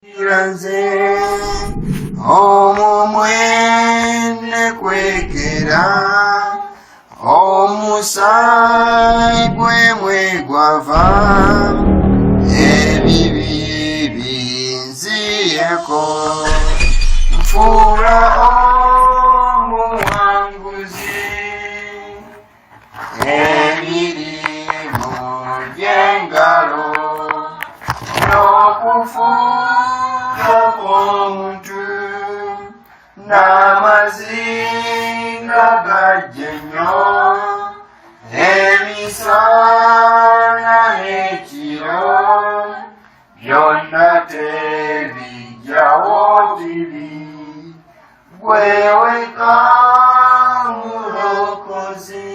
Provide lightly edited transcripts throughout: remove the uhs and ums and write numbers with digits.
Nze omwo mwene kwekera omusaayi gwe mwegwava ebibi binziyeko nfuula omuwanguzi emirimu gy'engalo n'okufuuka kw'omuntu n'amazinga gajja ennyo emisana n'ekiro byonna tebijjawo kibi gwe weka mulokozi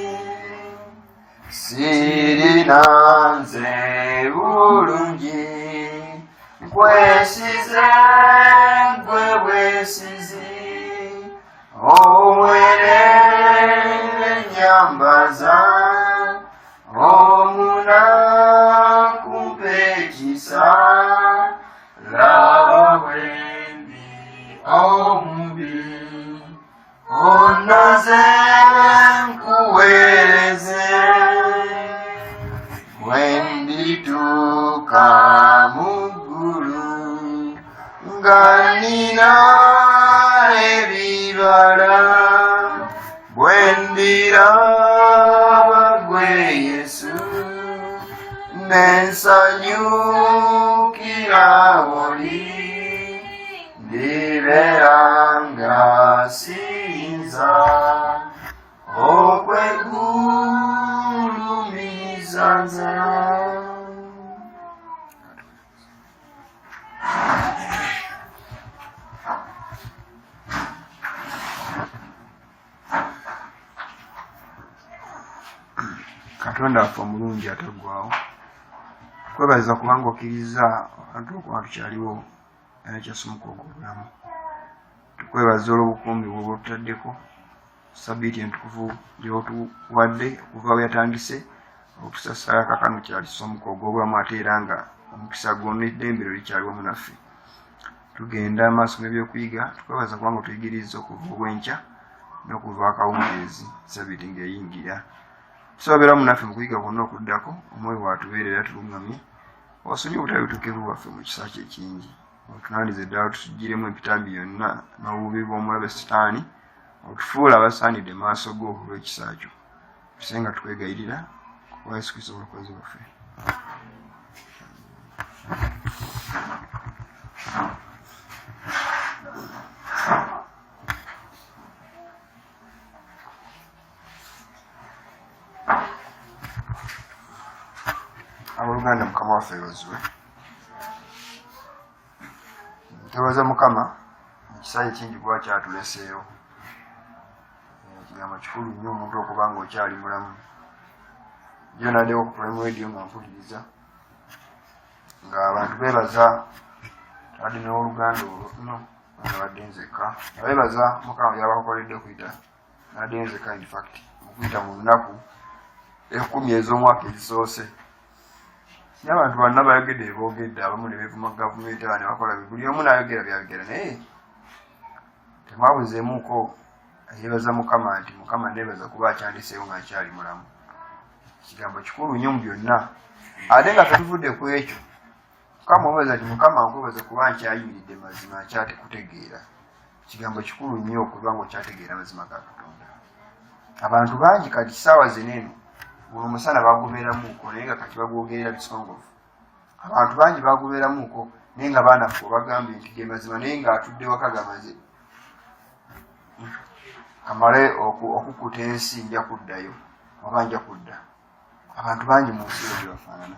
sirina nze bulungi nkwesize gwe bwesizi omwerere nyambaza omunaku mpa ekisa laba bwendi omubi onaze nkuweereze bwendituuka mu ggulu nga nina ebibala bwendiraba gwe yesu nensanyukira woli ndibeera nga siyinza okwegulumiza nze. Katonda waffe omulungi ataggwawo, kwebaza kubanga okkiriza abantu okuba tukyaliwo era kyasumuka ogwobulamu. Tukwebaza olw'obukuumi bwoba otutaddeko sabiiti entukuvu gyotuwadde okuva we yatandise okusasala kakano kyalisumuka ogwobulamu, ate era nga omukisa gwonna eddembe lyo likyali wamu naffe. Tugenda maaso n'ebyokuyiga, tukwebaza kubanga otuyigiriza okuva obwenkya n'okuva akawungeezi sabiiti ng'eyingira. Tusaba beera wamu naffe mu kuyiga kwonna okuddako, omwoyo watubeere era tulungamye, osonyiwe obutali butuukirivu bwaffe mu kisa kye ekingi, otunaalize ddala tusujjiremu empitambi yonna n'obubi bw'omulabe sitaani, otufuule abasaanidde maaso go olw'ekisa kyo. Tuse nga tukwegayirira kuba Yesu Kristo omulokozi waffe. Abooluganda, Mukama waffe yeebazibwe. Twebaza Mukama ekisa ekingi kuba kyatuleseewo. Ekigambo kikulu nnyo omuntu okuba nga okyali mulamu. Jjo naddewo ku Prime Radio nga mpuliriza ng'abantu beebaza abadde n'oluganda olwo no nabadde nzekka nga beebaza Mukama by'abakoledde okuyita nabadde nzekka in fact okuyita mu nnaku 10 ez'omwaka ezisoose. Naye abantu bonna bayogedde beboogedde, abamu ne beevuma gavumenti, abalala ne bakola buli omu n'ayogera byayogera, naye temwabuzeemuuko yeebaza Mukama nti Mukama neebaza kuba akyandiseewo nga nkyali mulamu. Ekigambo kikulu nnyo mu byonna. Ate nga tetuvudde ku ekyo, Mukama omwebaza nti Mukama nkwebaza kuba nkyayimiridde mazima nkyatekutegeera. Ekigambo kikulu nnyo okuba nga okyategeera amazima ga Katonda. Abantu bangi kati ssaawa zino eno guno omusana bagubeeramuuko naye nga kati bagwogerera bisongovu. Abantu bangi bagubeeramuuko naye nga baanafu obagambye nti ge mazima naye ng'atudde waka gamaze kamale okukkuta ensi nja kuddayo oba nja kudda. Abantu bangi mu nsi eyo gyebafaanana,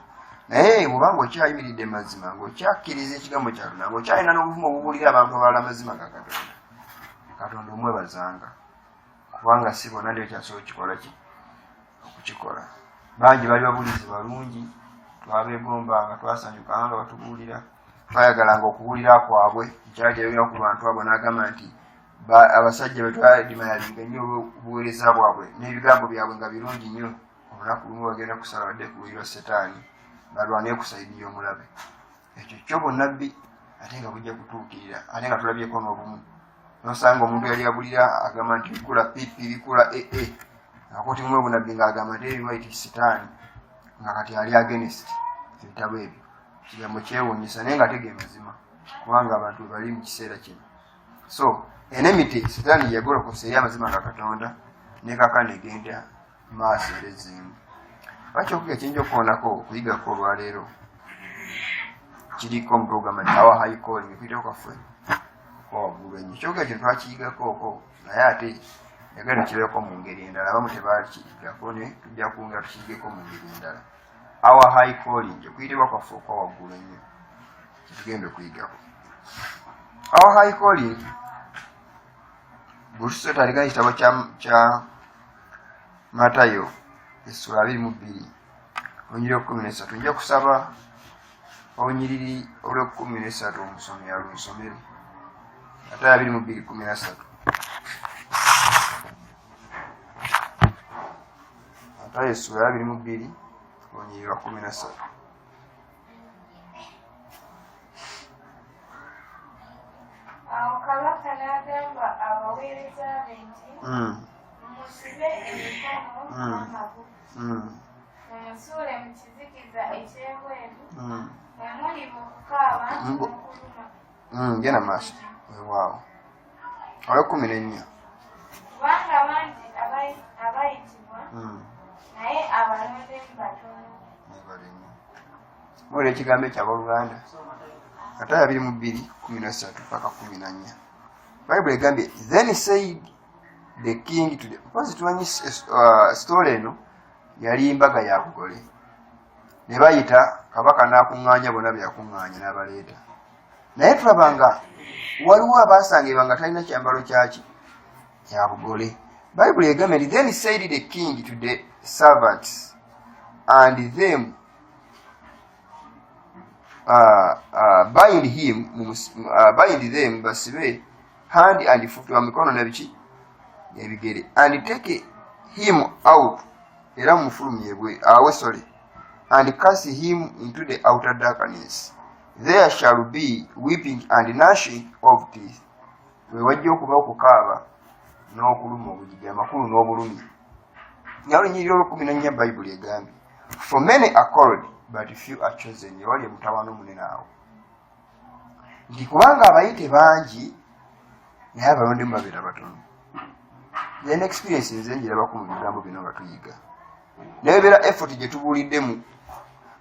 naye bw'oba ng'okyayimiridde mazima, ng'okyakkiriza ekigambo kya Katonda, ng'okyalina n'obuvumu obubuulira abantu abalala amazima ga Katonda, Katonda omwebazanga, kubanga si bonna ndi bakyasobola okukikola ki okukikola. Bangi bali babuulizi balungi, twabeegombanga, twasanyukanga nga batubuulira, twayagalanga okuwulira kwabwe. Nkyali yayogera ku bantu abo n'agamba nti abasajja be twadimayalinga nnyo olw'obuweereza bwabwe n'ebigambo byabwe nga birungi nnyo, olunaku lumu bagenda kusala badde ku luyi lwa setaani balwane ku sayidi y'omulabe. Ekyo kyo bunnabbi Ate nga bujja kutuukirira, ate nga tulabyeko n'obumu. Nosanga omuntu yali abulira agamba nti bikula pp, bikula aa, akotimu obunabbi ng'agamba nti ebiwaiti sitaani, nga kati ali against ebitabo ebyo. Kigambo kyewuunyisa, naye nga tege mazima, kubanga abantu bwe bali mu kiseera kino. So enmity sitaani yagolokosa eri amazima ga Katonda nekakana egenda maaso era ezimu. Lwaki okuga ekiyinza okukoonako okuyigako olwaleero kiriko omutwe ogamba nti our high calling, okuyitako kwaffe kwa waggulu ennyo. Ekyokuga kino twakiyigako oko, naye ate yagenda tukirabeko mu ngeri endala. Abamu tebakiyigako, ne tujja kwongera tukiyigeko mu ngeri endala. Our high calling, okuyitibwa kwaffe okwa waggulu ennyo, kyetugenda okuyigako. Our high calling, bwetusotandika ekitabo kya Matayo essula 22 olunyiriri olw'ekkumi n'esatu. Nja kusaba olunyiriri olw'ekkumi n'esatu omusomi alunsomere. Matayo 22:13. Matayo essula 22 olunyiriri lwa 13. Awo kabaka n'agamba abaweereza be nti, "Mumusibe emikono n'amagulu, mumusuule mu kizikiza eky'ebweru, mwe muliba okukaaba n'okuluma." Genda maaso. Weewaawo, olw'ekkumi n'ennya. Kubanga bangi abayitibwa, naye abalondemu batono. Mwebale nnyo. Muwulira ekigambo ekyo, abooluganda? Matayo 22:13 paka 14. Bayibuli egambye, "Then said the king to the..." Mpozi tumanyi story eno, yali mbaga ya bugole ne bayita kabaka n'akuŋŋaanya bonna be yakuŋŋaanya n'abaleeta, naye tulaba nga waliwo abaasangibwa nga talina kyambalo kyaki kya bugole. Bayibuli egambye nti, "Then said the king to the servants and them, bind him, bind them, basibe, hand and foot, wa mikono nebiki ebigere, and take him out, era mufulumye bwe awe, sorry, and cast him into the outer darkness. There shall be weeping and gnashing of teeth." We wajja okuba okukaaba n'okuluma obujiji, amakulu n'obulumi. Naye olunyiriri olw'ekkumi n'ennya, Bayibuli egambye, "For many are called, but few are chosen." Ewali emutawaana omunene awo nti kubanga abayite bangi, naye abalondemu babeera batono. Then experience nze njirabako mu bigambo bino nga tuyiga, naye beera effort gye tubuuliddemu.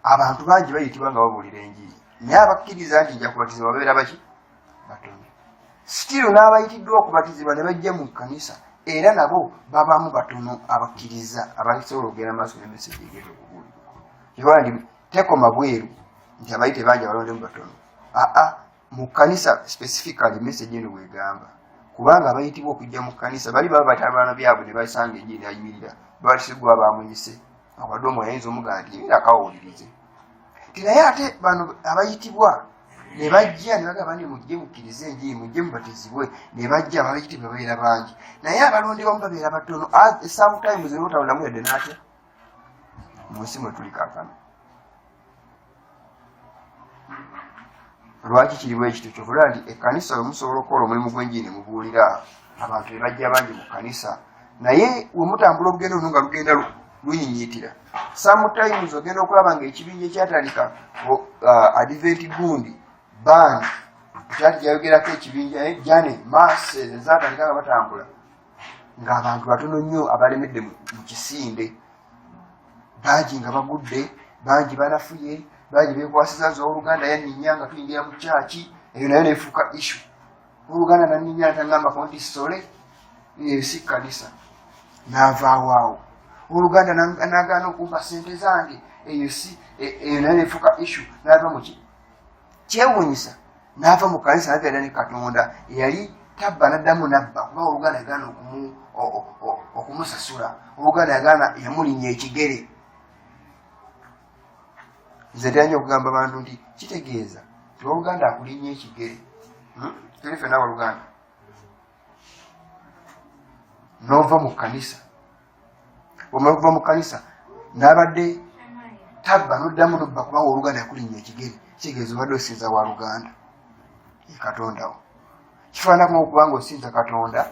Abantu bangi bayitibwa nga babuulira enjiri, naye abakkiriza nti nja kubatizibwa babeera baki? Batono. Still n'abayitiddwa okubatizibwa ne bajja mu kkanisa, era nabo babaamu batono abakkiriza abasobola okugenda maaso ne message egenda okubuulirwa. Kikola nti tekoma bweru nti abayite bangi, abalondemu batono. Aa, mu kkanisa specifically message eno bwegamba, kubanga abayitibwa okujja mu kkanisa bali baba batalabana byabwe ne basanga enjiri nayimirira, babatisigwa bamuyise awadde omwoyo, ayinza omugamba nti yimira akawulirize ti. Naye ate bano abayitibwa ne bajja ne bagamba nti mujje mukkirize enjiri, mujje mubatizibwe, ne bajja, abayitibwa babeera bangi, naye abalondebwamu babeera batono. Sometimes notalondamu yadde n'atya mu nsi mwe tuli kaakano. Lwaki kiri bwe kityo? Kyovula nti ekkanisa we musobola okukola omulimu gw'enjiri ne mubuulira, abantu ne bajja bangi mu kkanisa, naye we mutambula olugendo luno nga lugenda lunyinyiitira, sometimes ogenda okulaba nga ekibinja ekyatandika advent gundi band kyati kyayogerako ekibinja jane masses ezatandika nga batambula, ng'abantu batono nnyo abalemedde mu kisinde. Bangi nga bagudde, bangi banafuye, bangi bekwasiza nze oluganda yanninya nga tuyingira mu kyaki, eyo nayo nefuuka issue. Oluganda nanninya natangambako nti sorry, eyo si kkanisa, naavaawo awo. Oluganda nagaana okumpa sente zange, eyo si eyo nayo nefuuka issue. Naava muki kyewuunyisa, naava mu kanisa, nagenda ne Katonda eyali tabba naddamu nabba, kuba oluganda yagaana okumusasula, oluganda yagaana, yamulinya ekigere. Nze ntera okugamba abantu nti kitegeeza nti oluganda akulinnya ekigere. Tuli fenna abaluganda, nova mu kanisa, omala okuva mu kanisa nabadde tabba noddamu nobba kubanga oluganda yakulinnya ekigere, kitegeeza obadde osinza wa luganda. Ye Katonda wo. Kifaananako okuba nga osinza Katonda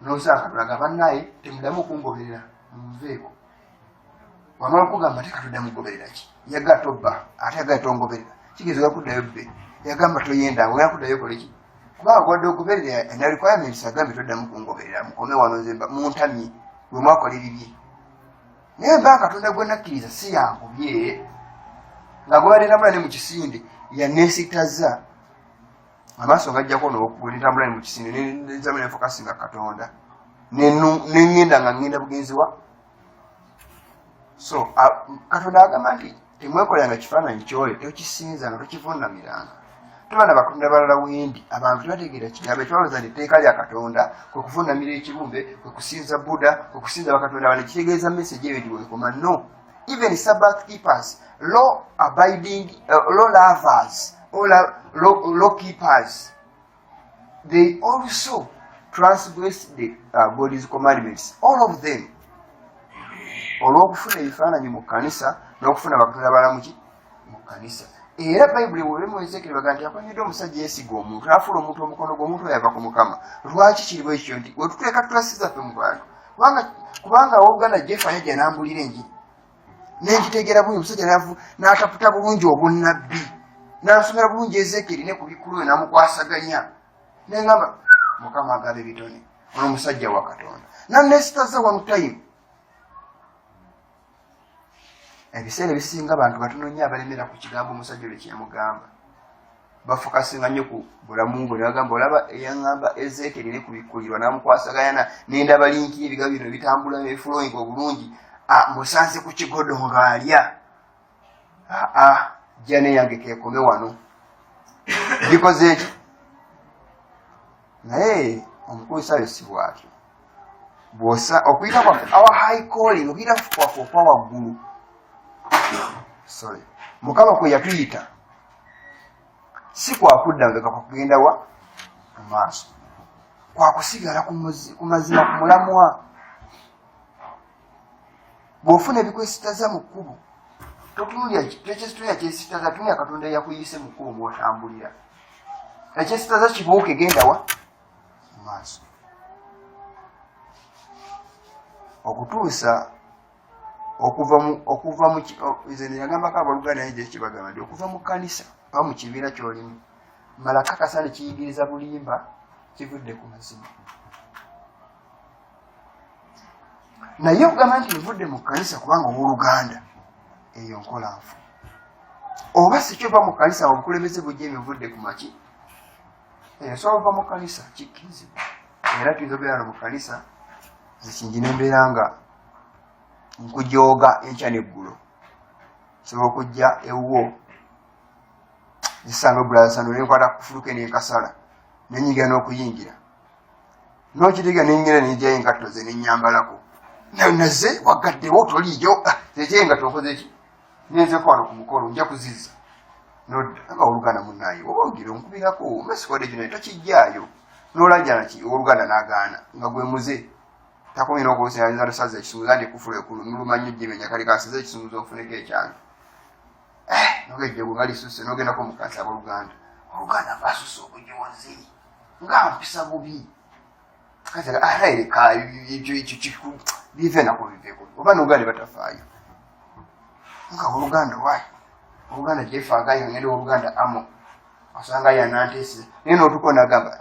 nosanga Katonda nga bannaye temudamu okungoberera munveeko. Wamala okugamba te Katonda mugoberera ki? Yagala tobba ate yagala tongoberera. Kigeza kuddayo bbe. Yagamba toyenda ogenda kuddayo okole ki? Kubanga gwadde ogoberera ena requirements agambye toddamu kungoberera mukome wano nze muntamye bwe mwakola ebibye. Naye mba Katonda gwe nakkiriza si yankubye nga gwebadde ntambula ne mu kisinde yaneesitazza amaaso ngajjako nentambula ne mu kisinde nentambula nenfokasinga Katonda nengenda nga ngenda bugenzi wa so Katonda agamba nti temwekoleranga kifaananyi kyole tokisinzanga tokivunamiranga toba na bakatonda balala wendi. Abantu tebategeera kigambo ekyo, balowooza nti etteeka lya Katonda kwe kuvunamira ekibumbe, kwe kusinza Buddha, kwe kusinza bakatonda bala. Kitegeeza message eyo nti wekoma. No, even Sabbath keepers, law abiding, law lovers or law keepers, they also transgress the God's commandments, all of them, olw'okufuna ebifaananyi mu kkanisa n'okufuna bakatonda balamuki mu kkanisa. Era Bayibuli bwebemu Ezekeri baga nti akwanyidde omusajja yeesiga omuntu n'afuula omuntu omukono gw'omuntu oyo ava ku Mukama. Lwaki kiri bwe kityo? Nti wetuteeka trust zaffe mu bantu, kubanga awooluganda Jeff ayajja n'ambulira enjiri nenkitegeera bulungi, omusajja n'ataputa bulungi obunnabbi n'ansomera bulungi Ezekeri ne ku bikulu we n'amukwasaganya, nengamba Mukama agaba ebitone, ono omusajja wa Katonda nanesitaza one time. Ebiseera ebisinga abantu batono nnyo abalemera ku kigambo omusajja olwo kyeyamugamba. Bafokasinga nnyo ku bulamu bwe nebagamba olaba eyaŋŋamba Ezekeri ne kubikkulirwa n'amukwasaganya nendaba link y'ebigambo bino ebitambula neflowing obulungi, musanze ku kigodo ng'alya. Aa jja neyange kekome wano gikoze eki. Naye omukristaayo si bwatyo. Bw'osa okuyita kwaffe, our high calling, okuyita kwaffe okwa waggulu, sorry, Mukama kwe yatuyita si kwakudda mabega, kwakugenda wa mu maaso, kwakusigala ku mazima, ku mulamwa. Bw'ofuna ebikwesitaza mu kkubo, totunulira tekyesitulira kyesitaza, tunulira Katonda eyakuyise mu kkubo mw'otambulira. Ekyesitaza kibuuke, genda wa mu maaso okutuusa okuva mu okuva mu nze neyagambako abooluganda naye gye kibagamba nti okuva mu kkanisa oba mu kibiina ky'olimu mala kakasa ne kiyigiriza bulimba kivudde ku mazima. Naye okugamba nti nvudde mu kkanisa kubanga owooluganda, eyo nkola nfu. Oba si kyova mu kkanisa obukulembeze bujja ebivudde ku maki eyo sobola ova mu kkanisa kikkirizibwa. Era tuyinza obeera no mu kkanisa zikingi nembeera nga nkujooga enkya neggulo, sobola okujja ewuwo zisanga obulazasano nenkwata kufuluke nenkasala nenyingira n'okuyingira nokitegeera nenyingira nenjayo engatto ze nenyambalako naze wagaddewo toliiyo zekyo engatto nkoze ki nenzeko wano ku mukolo nja kuzizza nodda nga oluganda munaye oba ogira onkubirako mesikodde kino tokijjaayo nolajana ki oluganda nagaana nga gwe muze takomye n'okulusayinza lusaza ekisumuza nti kufula ekulu nuluma nnyo jimenya kale kasaze ekisumuza ofuneko ekyange nogejjogo nga lisuse nogendako mukansi aboluganda oluganda basuse obujozi nga mpisa bubi ereka bive nako biveko oba noganda batafaayo nga oluganda wayi oluganda jefagayo ngenda oluganda amo osanga yanantese naye notuka nagamba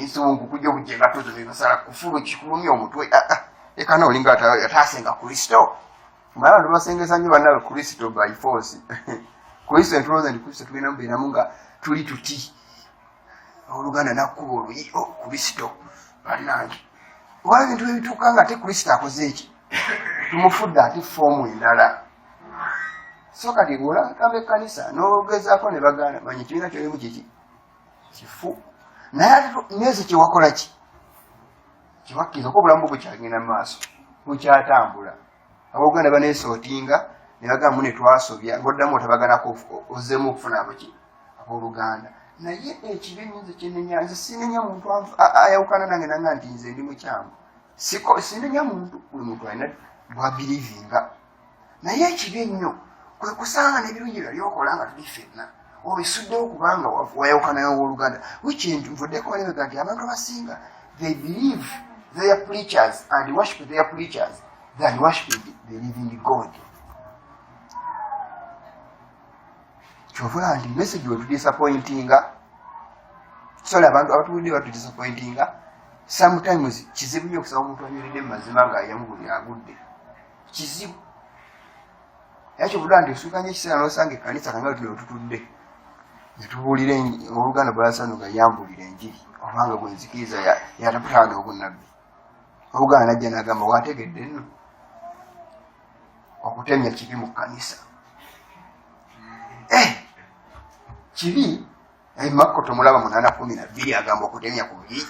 nsongu kujja obujja engatozo nebasala kufulu kikulumya omutwe leka nolinga atasenga Kristo. Mala abantu basengesa nnyo bannabe Kristo by force. Kristo entulowooza nti Kristo tulina mubeeramu nga tuli tuti oluganda nakkuba oluyi o Kristo bannange oba ebintu ebituuka nga ate Kristo akoze eki tumufudde ate foomu endala. So kati bw'olagamba ekkanisa n'ogezaako ne bagaana, manya ekibiina kyolimu kiki kifu. Naye ate myezi kyewakola ki kyewakkiriza kuba obulamu bwo bukyagenda mu maaso, bukyatambula. Abooluganda baneesootinga ne bagamba mune twasobya, ng'oddamu otabaganako ozzeemu okufuna aboki abooluganda. Naye ekibi nnyinza kyenenya, nze sinenya muntu ayawukana nange nanga nti nze ndi mukyamu, sinenya muntu, buli muntu alina bwabirivinga. Naye ekibi ennyo kwe kusanga n'ebirungi byali okola nga tuli ffenna Obisuddewo kubanga wayawukanayo owooluganda. Which nvuddeko walebega nti abantu abasinga they believe their preachers and worship their preachers than worshiping the living God. Kyova olaba nti message wetudisappointinga, sorry, abantu abatuwulidde batudisappointinga sometimes. Kizibu nnyo okusaba omuntu anyweredde mu mazima nga yamubuli agudde, kizibu. Era kyovudde nti osuuka nyo ekiseera n'osanga ekkanisa kanga tuno tutudde netubuulira oluganda bwalasano nga yambulira enjiri obanga gwe nzikiriza yataputanga obunnabbi oluganda najja nagamba wategedde nno okutemya kibi mu kkanisa. Eh, kibi. Makko tomulaba 8:12 agamba okutemya kubi.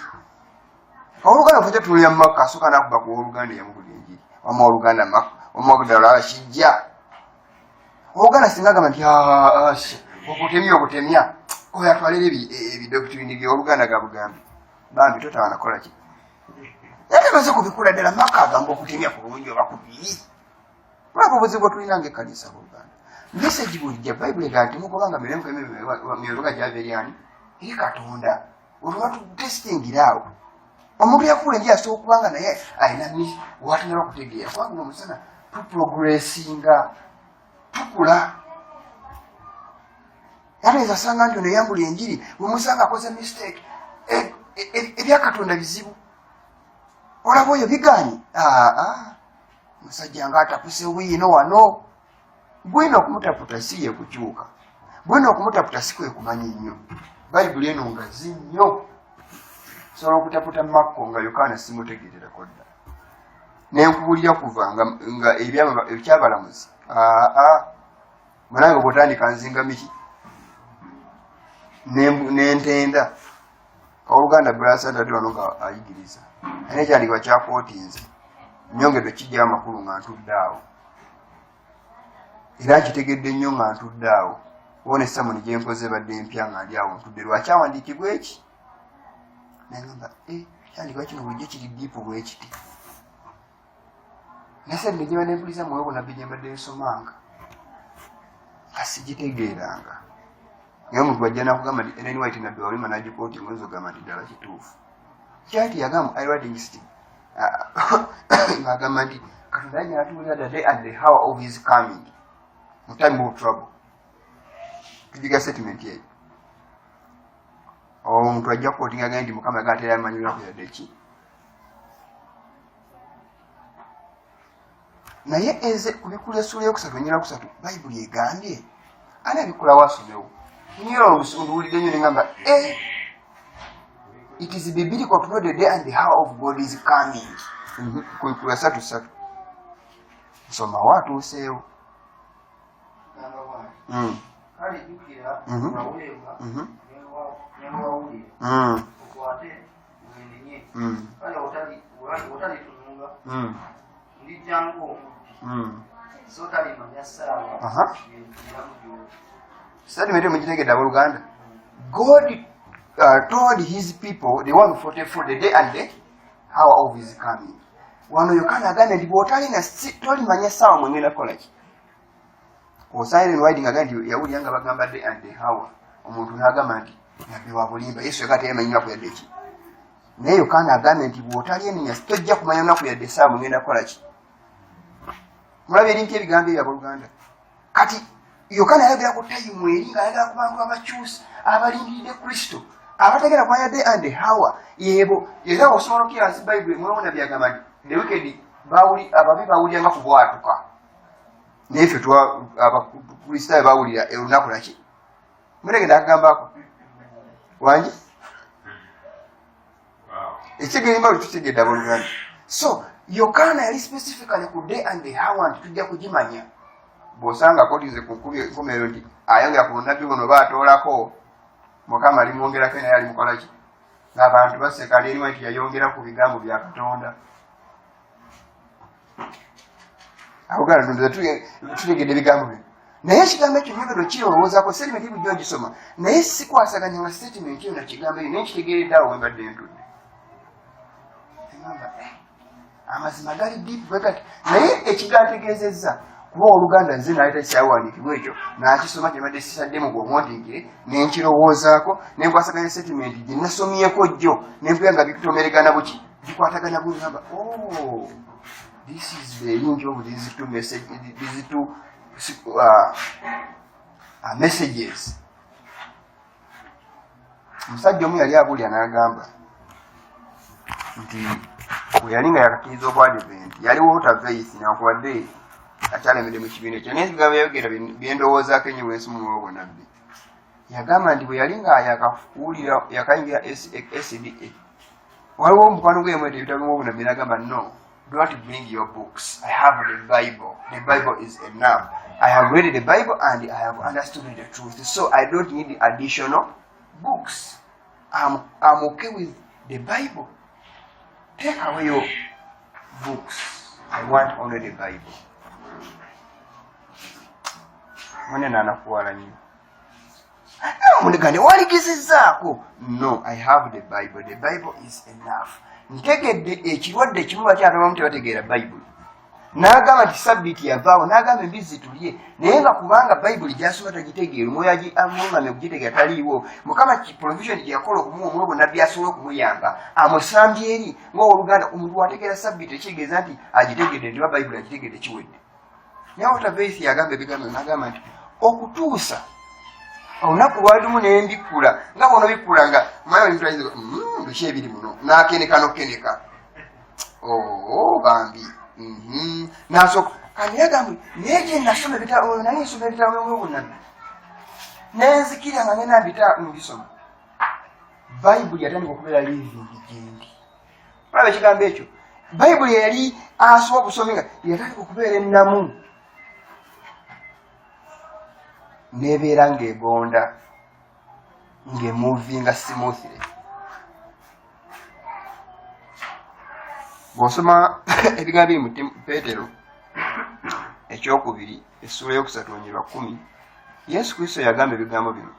Oluganda ffe tetulya Makka asooka nakuba ku oluganda eyamubulira enjiri wama oluganda Makko wamagdala kijja oluganda singa agamba nti ah, ah, okutemya okutemya oyo atwalira ebidoctrine byoluganda gabugambi bambi totawana kola ki naye tamaze kubikula ddala. Maka agamba okutemya kulungi oba kubi. Kulaba obuzibu bwetulina nga ekkanisa buluganda message bulijja Bayibuli egaa nti mugobanga myoyoga gyava eri ani? Eri Katonda. Wetuba tutestingira awo omuntu yakuula enjiri asobola okuba nga naye alina watanaba kutegeera kubanga guno omusana tuprogressinga tukula. Ate asanga nti ono eyambula enjiri bwemusanga akoze mistake ebyakatonda bizibu olaba oyo biganye musajja nga atapuse bwino wano bwino okumutaputa si ye kukyuka bwino okumutaputa si kwe kumanya ennyo Bayibuli eno ngazi nnyo. Sobola okutaputa Makko nga Yokaana simutegeererako dda nenkubulira kuva nga ekyabalamuzi aa munange bwotandika nzinga miki nentenda oluganda brasatati wano nga ayigiriza alina ekyandikibwa kyakwotinze nyongedde kijjayo amakulu nga ntudde awo era nkitegedde nnyo nga ntudde awo wona esamoni gyenkoze badde empya nga ndi awo ntudde lwakyawandiikibwa eki nagamba eh, kyandikibwa kino bulijjo kiri diipu bwekiti naye sente gyeba nempuliza mwoyo bunabbi gyembadde nsomanga nga sigitegeeranga naye omuntu bwajja nakugamba nti Ellen White nabbi walima nagikooti ngoyinza ogamba nti ddala kituufu kyati yagamba irading city ng'agamba nti Katonda yajja natubuulira the day and the hour of his coming mu time of trouble. Tujiga statement eyo omuntu ajja kukootinga agende nti Mukama yagaa tera amanyi lunaku yadde ki naye eze kubikula essuula yokusatu enyera kusatu Bayibuli egambye ani abikulawo asomewo nyera oluwulidde nyo nengamba e it is biblical to know the day and the hour of God is coming. Kubikula satu satu nsomawo atuuseewo. Kale jjukira waweebwa ne wawulira, okwate wenenye. Kale otalitunula, ndijja ng'omubbi, so talimanya ssaawa yenjiramu gy'oli. Statement mugitegedde abooluganda? God told his people, the 144, the day and the hour of his coming. Wano Yokaana agambye nti bw'otalina tolimanya essaawa mwengenda kukola ki. Ellen White agambye nti yawulira nga bagamba day and the hour omuntu n'agamba nti nabbi wa bulimba Yesu yagaa teyamanyi lunaku yadde ki naye Yokaana agambye nti bw'otalyenenya tojja kumanya lunaku yadde essaawa mwengenda kukola ki. Mulaba erinka ebigambo ebyo abooluganda. Kati Yokaana ayogera ku time eri ng'ayagala ku bantu abakyusa abalindiridde Kristo abategera kumanya day and hour yebo. Era osobola okukirazi Bayibuli mwewona byagamba nti the wicked ababi bawuliranga ku bwatuka naye ffe abakristaayo bawulira olunaku laki mutegenda akagambako wangi ekitegerimba lwetutegedde abooluganda. So Yokaana yali specifically ku day and the hour nti tujja kugimanya bw'osanga kotize ku nkubi enkomerero nti ayongera ku bunabbi buno oba atoolako Mukama alimwongerako naye alimukola ki ng'abantu baseka neriwa nti yayongera ku bigambo bya Katonda. Abooluganda tutegedde ebigambo bino naye ekigambo ekyo nyongero kirowoozaako statement bulijjo ngisoma naye sikwasaganya nga statement eyo nakigambo eyo naye nkitegeeredde awo wembadde ntudde. Ngamba, eh, amazima gali deep bwe gati naye ekigantegeezezza Kuba oluganda nze naleeta ekyawandiikibwa ekyo nakisoma kyembadde sisadde mu bwongo nti nenkirowoozaako, nenkwasaganya statement gye nasomyeko jjo, nempulira nga bitomeregana buki bikwatagana bugamba, oh, this is the link of these two message, these two messages. Omusajja omu yali abuulira n'agamba nti bwe yali nga yakakkiriza obwadiventi, yali Walter Veith, nankubadde akyalemedde mu kibiina ekyo, naye ebigambo yayogera byendowoozaako ennyo bwensi mu obunabbi. Yagamba nti bwe yali nga yakafuulira yakayingira SDA, waliwo omukwano gwe yamweta ebitabo by'obunabbi, n'agamba, "No, don't bring your books. I have the Bible. The Bible is enough. I have read the Bible and I have understood the truth, so I don't need additional books. I'm okay with the Bible. Take away your books. I want only the Bible." Mune nanakuwala nnyo munigane waligezezzaako. "No, I have the Bible. The Bible is enough." Ntegedde ekirwadde kimu, lwaki abantu abamu tebategeera Bayibuli. N'agamba nti sabbiiti yavaawo, n'agamba embizzi tulye, naye nga kubanga Bayibuli gyasoma tagitegeera, omwoyo amulungamya okugitegeera taliiwo. Mukama provision gye yakola okumuwa omwoyo nabbi asobola okumuyamba amusambye eri ngaoluganda. Omuntu wategeera sabbiiti ekitegeeza nti agitegedde, nti ba Bayibuli agitegedde, kiwedde. Naye Walter Veith yagamba ebigambo, n'agamba nti okutuusa olunaku lwalimu nembikkula nga bwonobikkula nga biki ebiri muno, n'akeneka nokeneka, oh, bambi nasooka kandi yagamba, naye gye nasoma ebitabo, naye nsoma ebitabo by'obunabbi nenzikira nga ngenda mbita mbisoma, Bayibuli yatandika okubeera living gyendi. Olaba ekigambo ekyo, Bayibuli yali asobola okusoma nga yatandika okubeera ennamu, nebeera ng'egonda, ng'emovinga smoothly. Bw'osoma ebigambo biri mu Peetero ekyokubiri essuula yokusatu onyirwa 10, Yesu Kristo yagamba ebigambo bino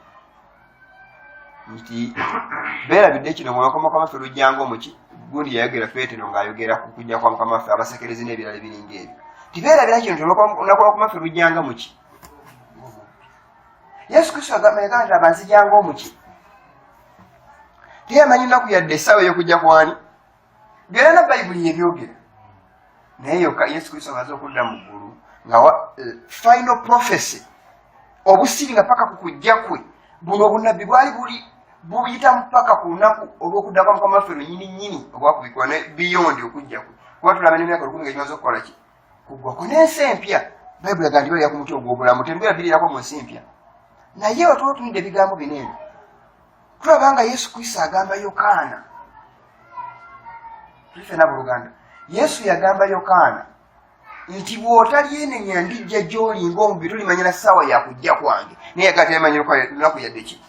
nti beerabidde kino, nga mukama waffe lujjanga omuki gundi. Yayogera Peetero ng'ayogera ku kujja kwa Mukama waffe, abasekerezi n'ebirala ebiringa ebyo, tibeerabira kino nti olunaku lwa Mukama waffe lujjanga muki. Yesu Kristo agamba, yagamba nti abanzijanga omuki, teyamanyi nnaku yadde essaawa ey'okujja kwani. Byonna na Bayibuli yebyogera, naye yokka Yesu Kristo amaze okudda mu ggulu nga final prophecy obusiringa paka ku kujja kwe. Buno obunabbi bwali buli buyita paka ku lunaku olw'okudda kwa Mukama waffe lwenyini nnyini obwakubikwa ne beyond okujja kwe, kuba tulaba n'emyaka 1000 nga gimaze okukola ki kuggwako n'ensi empya. Bayibuli agamba nti balya ku muti ogw'obulamu, tembeera birirako mu nsi empya. Naye watuba otunidde ebigambo bino eno, tulaba nga Yesu Kristo agamba Yokaana, tuli ffenna buluganda, Yesu yagamba Yokaana nti bw'otalyenenya ndijja gy'oli ng'omubbi, tolimanya na ssaawa yakujja kwange. Naye yagaa teyamanyi lunaku yadde ki.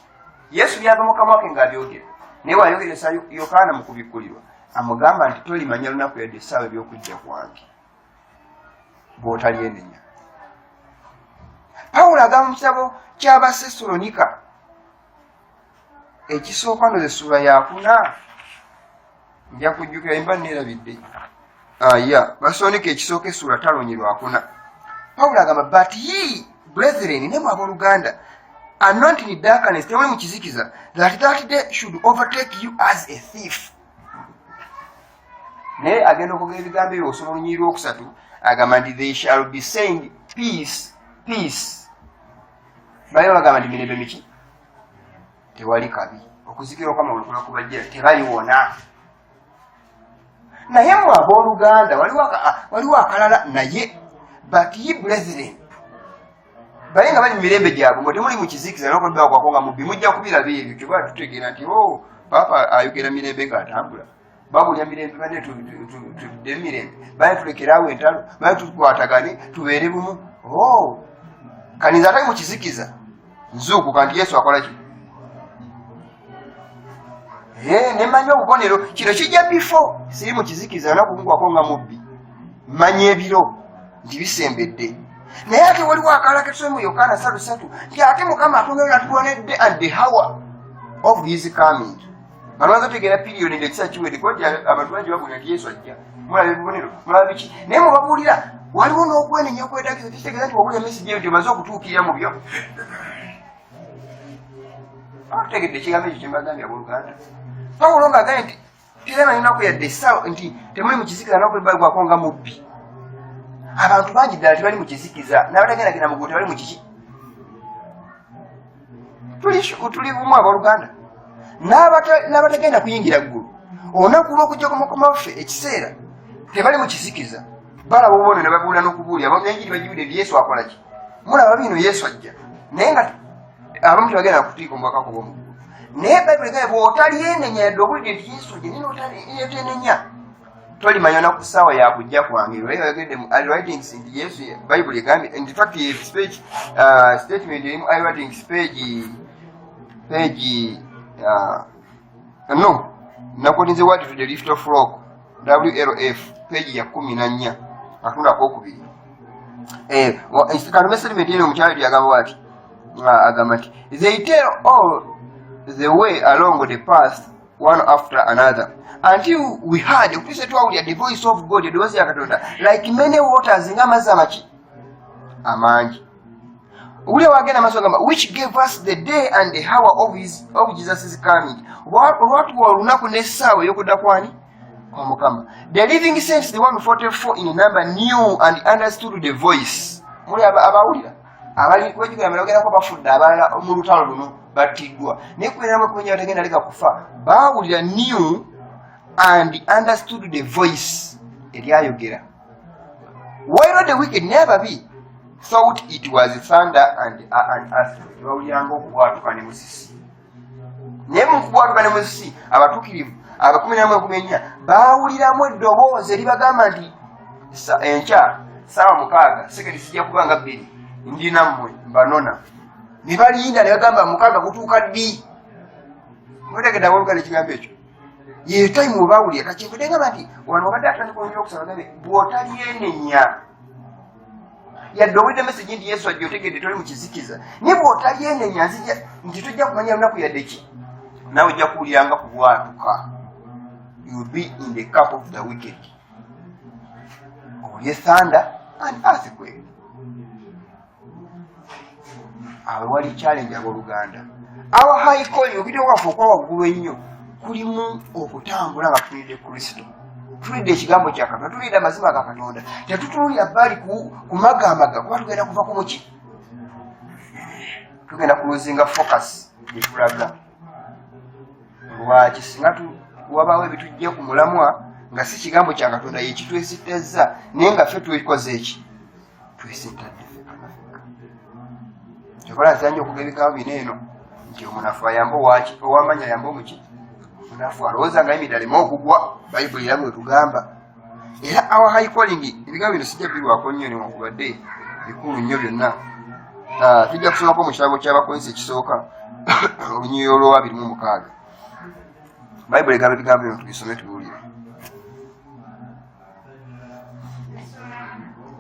Yesu byava mukama wake ng'abyogera, naye wayogeresa Yokaana mu kubikkulirwa amugamba nti tolimanya lunaku yadde essaawa ebyokujja kwange bw'otalyenenya. Pawulo agamba mu kitabo ky'Abasesalonika ekisooka, ndoza essuula yakuna, nja kujjukira emba neerabidde aya, Basalonika ekisooka essuula 5 lwakuna, Pawulo agamba, "But ye brethren," ne mu abooluganda, "are not in darkness," temuli mu kizikiza, "that that day should overtake you as a thief." Naye agenda okwogera ebigambo ebyo, osoma olunyiri lwokusatu, agamba nti they shall be saying, 'Peace, peace.'" Bali bagamba nti mirembe miki, tewali kabi. Okuzikira okwamagulu kula kubajjira, tebaliwona. Naye mwe abooluganda, waliwo akalala naye, "But ye brethren," bali nga bali mu mirembe gyabwe, mwe temuli mu kizikiza nokubakwako nga mubbi, mujja kubiraba ebyo. Kyoba tutegeera nti o paapa ayogera mirembe ng'atambula, babulya mirembe, bane tudde mirembe, bane tulekeraawo entalo, bane tukwatagane tubeere bumu. O kaniza atali mu kizikiza nzuukuka nti Yesu akola ki? Nemanya obubonero, kino kijja before siri mu kizikiza nakungwako nga mubbi, manya ebiro nti bisembedde. Naye ate waliwo akalala ketusome mu Yokaana 3:3 nti ate Mukama atongera natubonedde and the hour of his coming. Balwaza otegeera period nti ekisa kiwedde, kuba nti abantu bangi babuulira nti Yesu ajja, mulaba ebibonero, mulaba biki, naye mubabuulira Waliwo n'okwenenya okwetaagisa. Kitegeeza nti wabula emesigi eyo nti omaze okutuukirira mu byo. Abategedde ekigambo ekyo kyembagambye, abooluganda? Pawulo ng'agambye nti teramanyi lunaku yadde essaawa, nti temuli mu kizikiza nakubbagwako nga mubbi. Abantu bangi ddala tebali mu kizikiza, n'abatagendagenda mu ggulu tebali mu kiki. Tuli bumu, abooluganda, n'abatagenda kuyingira ggulu olunaku lw'okujja ku Mukama waffe ekiseera tebali mu kizikiza. Balaba obubonero ne babuulira n'okubuulira n'enjiri bagiwulira nti Yesu akola ki? Mulaba bino, Yesu ajja, naye nga abamu tebagenda kutiika omubaka kuba omuggulu. Naye Bayibuli egambye bw'otalyenenya, yadde obulidde nti Yesu ajja, naye n'otenenya, tolimanya na ku ssaawa ya kujja kwange. Yayogedde mu Writings nti Yesu, Bayibuli egambye, in fact page, statement erimu Writings page, no nakotinze Word to the Little Flock, WLF, page ya 14, akatundu akokubiri. Kanome statement eno omukyalo yagamba bwati, agamba nti they tell all the way along the path one after another until we heard, okutuusa twawulira, the voice of God, eddoboozi ya Katonda, like many waters, ng'amazzi amaki amangi. Owulira wagenda maaso gamba, which gave us the day and the hour of Jesus' coming, olwatuwa olunaku n'essaawa ey'okudda kwani kwa Mukama. The living saints, the 144 in number, knew and understood the voice. Muli abawulira abali kwekigamba bafudde, abalala mu lutalo luno battiddwa, naye 14 batagenda leka kufa bawulira, knew and understood the voice eryayogera. While the wicked, naye ababi, thought it was thunder and earthquake, bawuliranga okubwatuka ne musisi. Naye mu kubwatuka ne musisi, abatuukirivu abakumi namu enkumi ennya baawuliramu eddoboozi eribagamba nti enkya saawa 6 sekedi sijja kuba nga 2 ndi nammwe mbanona. Ne balinda ne bagamba 6 kutuuka ddi? Mutegedde, abooluganda, ekigambo ekyo? Ye time we bawulira. Kakinkude ngamba nti wano obadde atandika olulira okusaba, gambe bw'otalyenenya, yadde owulidde message nti Yesu ajja, otegedde toli mu kizikiza, naye bw'otalyenenya, nzija nti tojja kumanya lunaku yadde ki, naawe ojja kuwuliranga kubwatuka. You will be in the camp of the wicked, olye thunder and earthquake. Awo wali challenge, abooluganda. Our high calling, okuyitibwa kwaffe okwa waggulu ennyo, kulimu okutambula nga tulidde Kristo, tulidde ekigambo kya Katonda, tulidde amazima ga Katonda. Tetutuulira bbali kumagamaga, kuba tugenda kuva ku muki, tugenda kulosinga focus gyetulaga. Lwaki singa wabaawo ebitujja ku mulamwa nga si kigambo kya Katonda yekitwesitazza, naye nga ffe twekoze eki? Twesitadde ffekka na ffekka. Kyokola nzanja okuga ebigambo bino eno nti omunafu ayambe owaki, ow'amaanyi ayambe omuki munafu, alowooza nga ayimiridde aleme okugwa. Bayibuli era bwetugamba. Era our high calling, ebigambo bino sijja birwako nnyo newankubadde bikulu nnyo byonna. Tujja kusomako mu kitabo ky'Abakolinso ekisooka, olunyiriri olwa 26. Bayibuli egamba ebigambo bino, tubisome tubiwulire.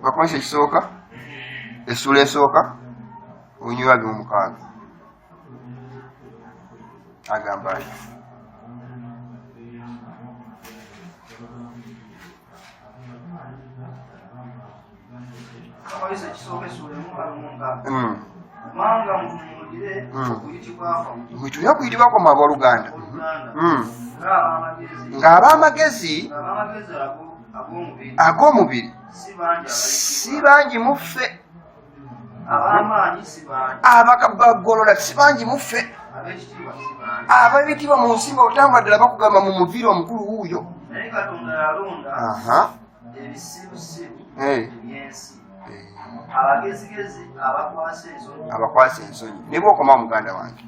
Bakolinso ekisooka, essuula esooka, olunyiriri 26, agamba ati. Abakolinso ekisooka essuula 1 26. Kubanga mutunuulire okuyitibwa kwammwe. Mwetulina okuyitibwa kwammwe, abooluganda. Oluganda, ng'ab'amagezi, ng'ab'amagezi ng'ab'amagezi ag'omubiri ag'omubiri si bangi si abayitibwa, bangi mu ffe, ab'amaanyi si bangi, abagolola si bangi mu ffe, ab'ekitiibwa si bangi. Ababitibwa mu nsi nga otambula ddala bakugamba mu muviiri omukulu wuuyo. Naye Katonda yalonda ebisirusiru ebyensi, abagezigezi abakwasa ensonyi. Abakwasa ensonyi. Ne bwokoma, muganda wange,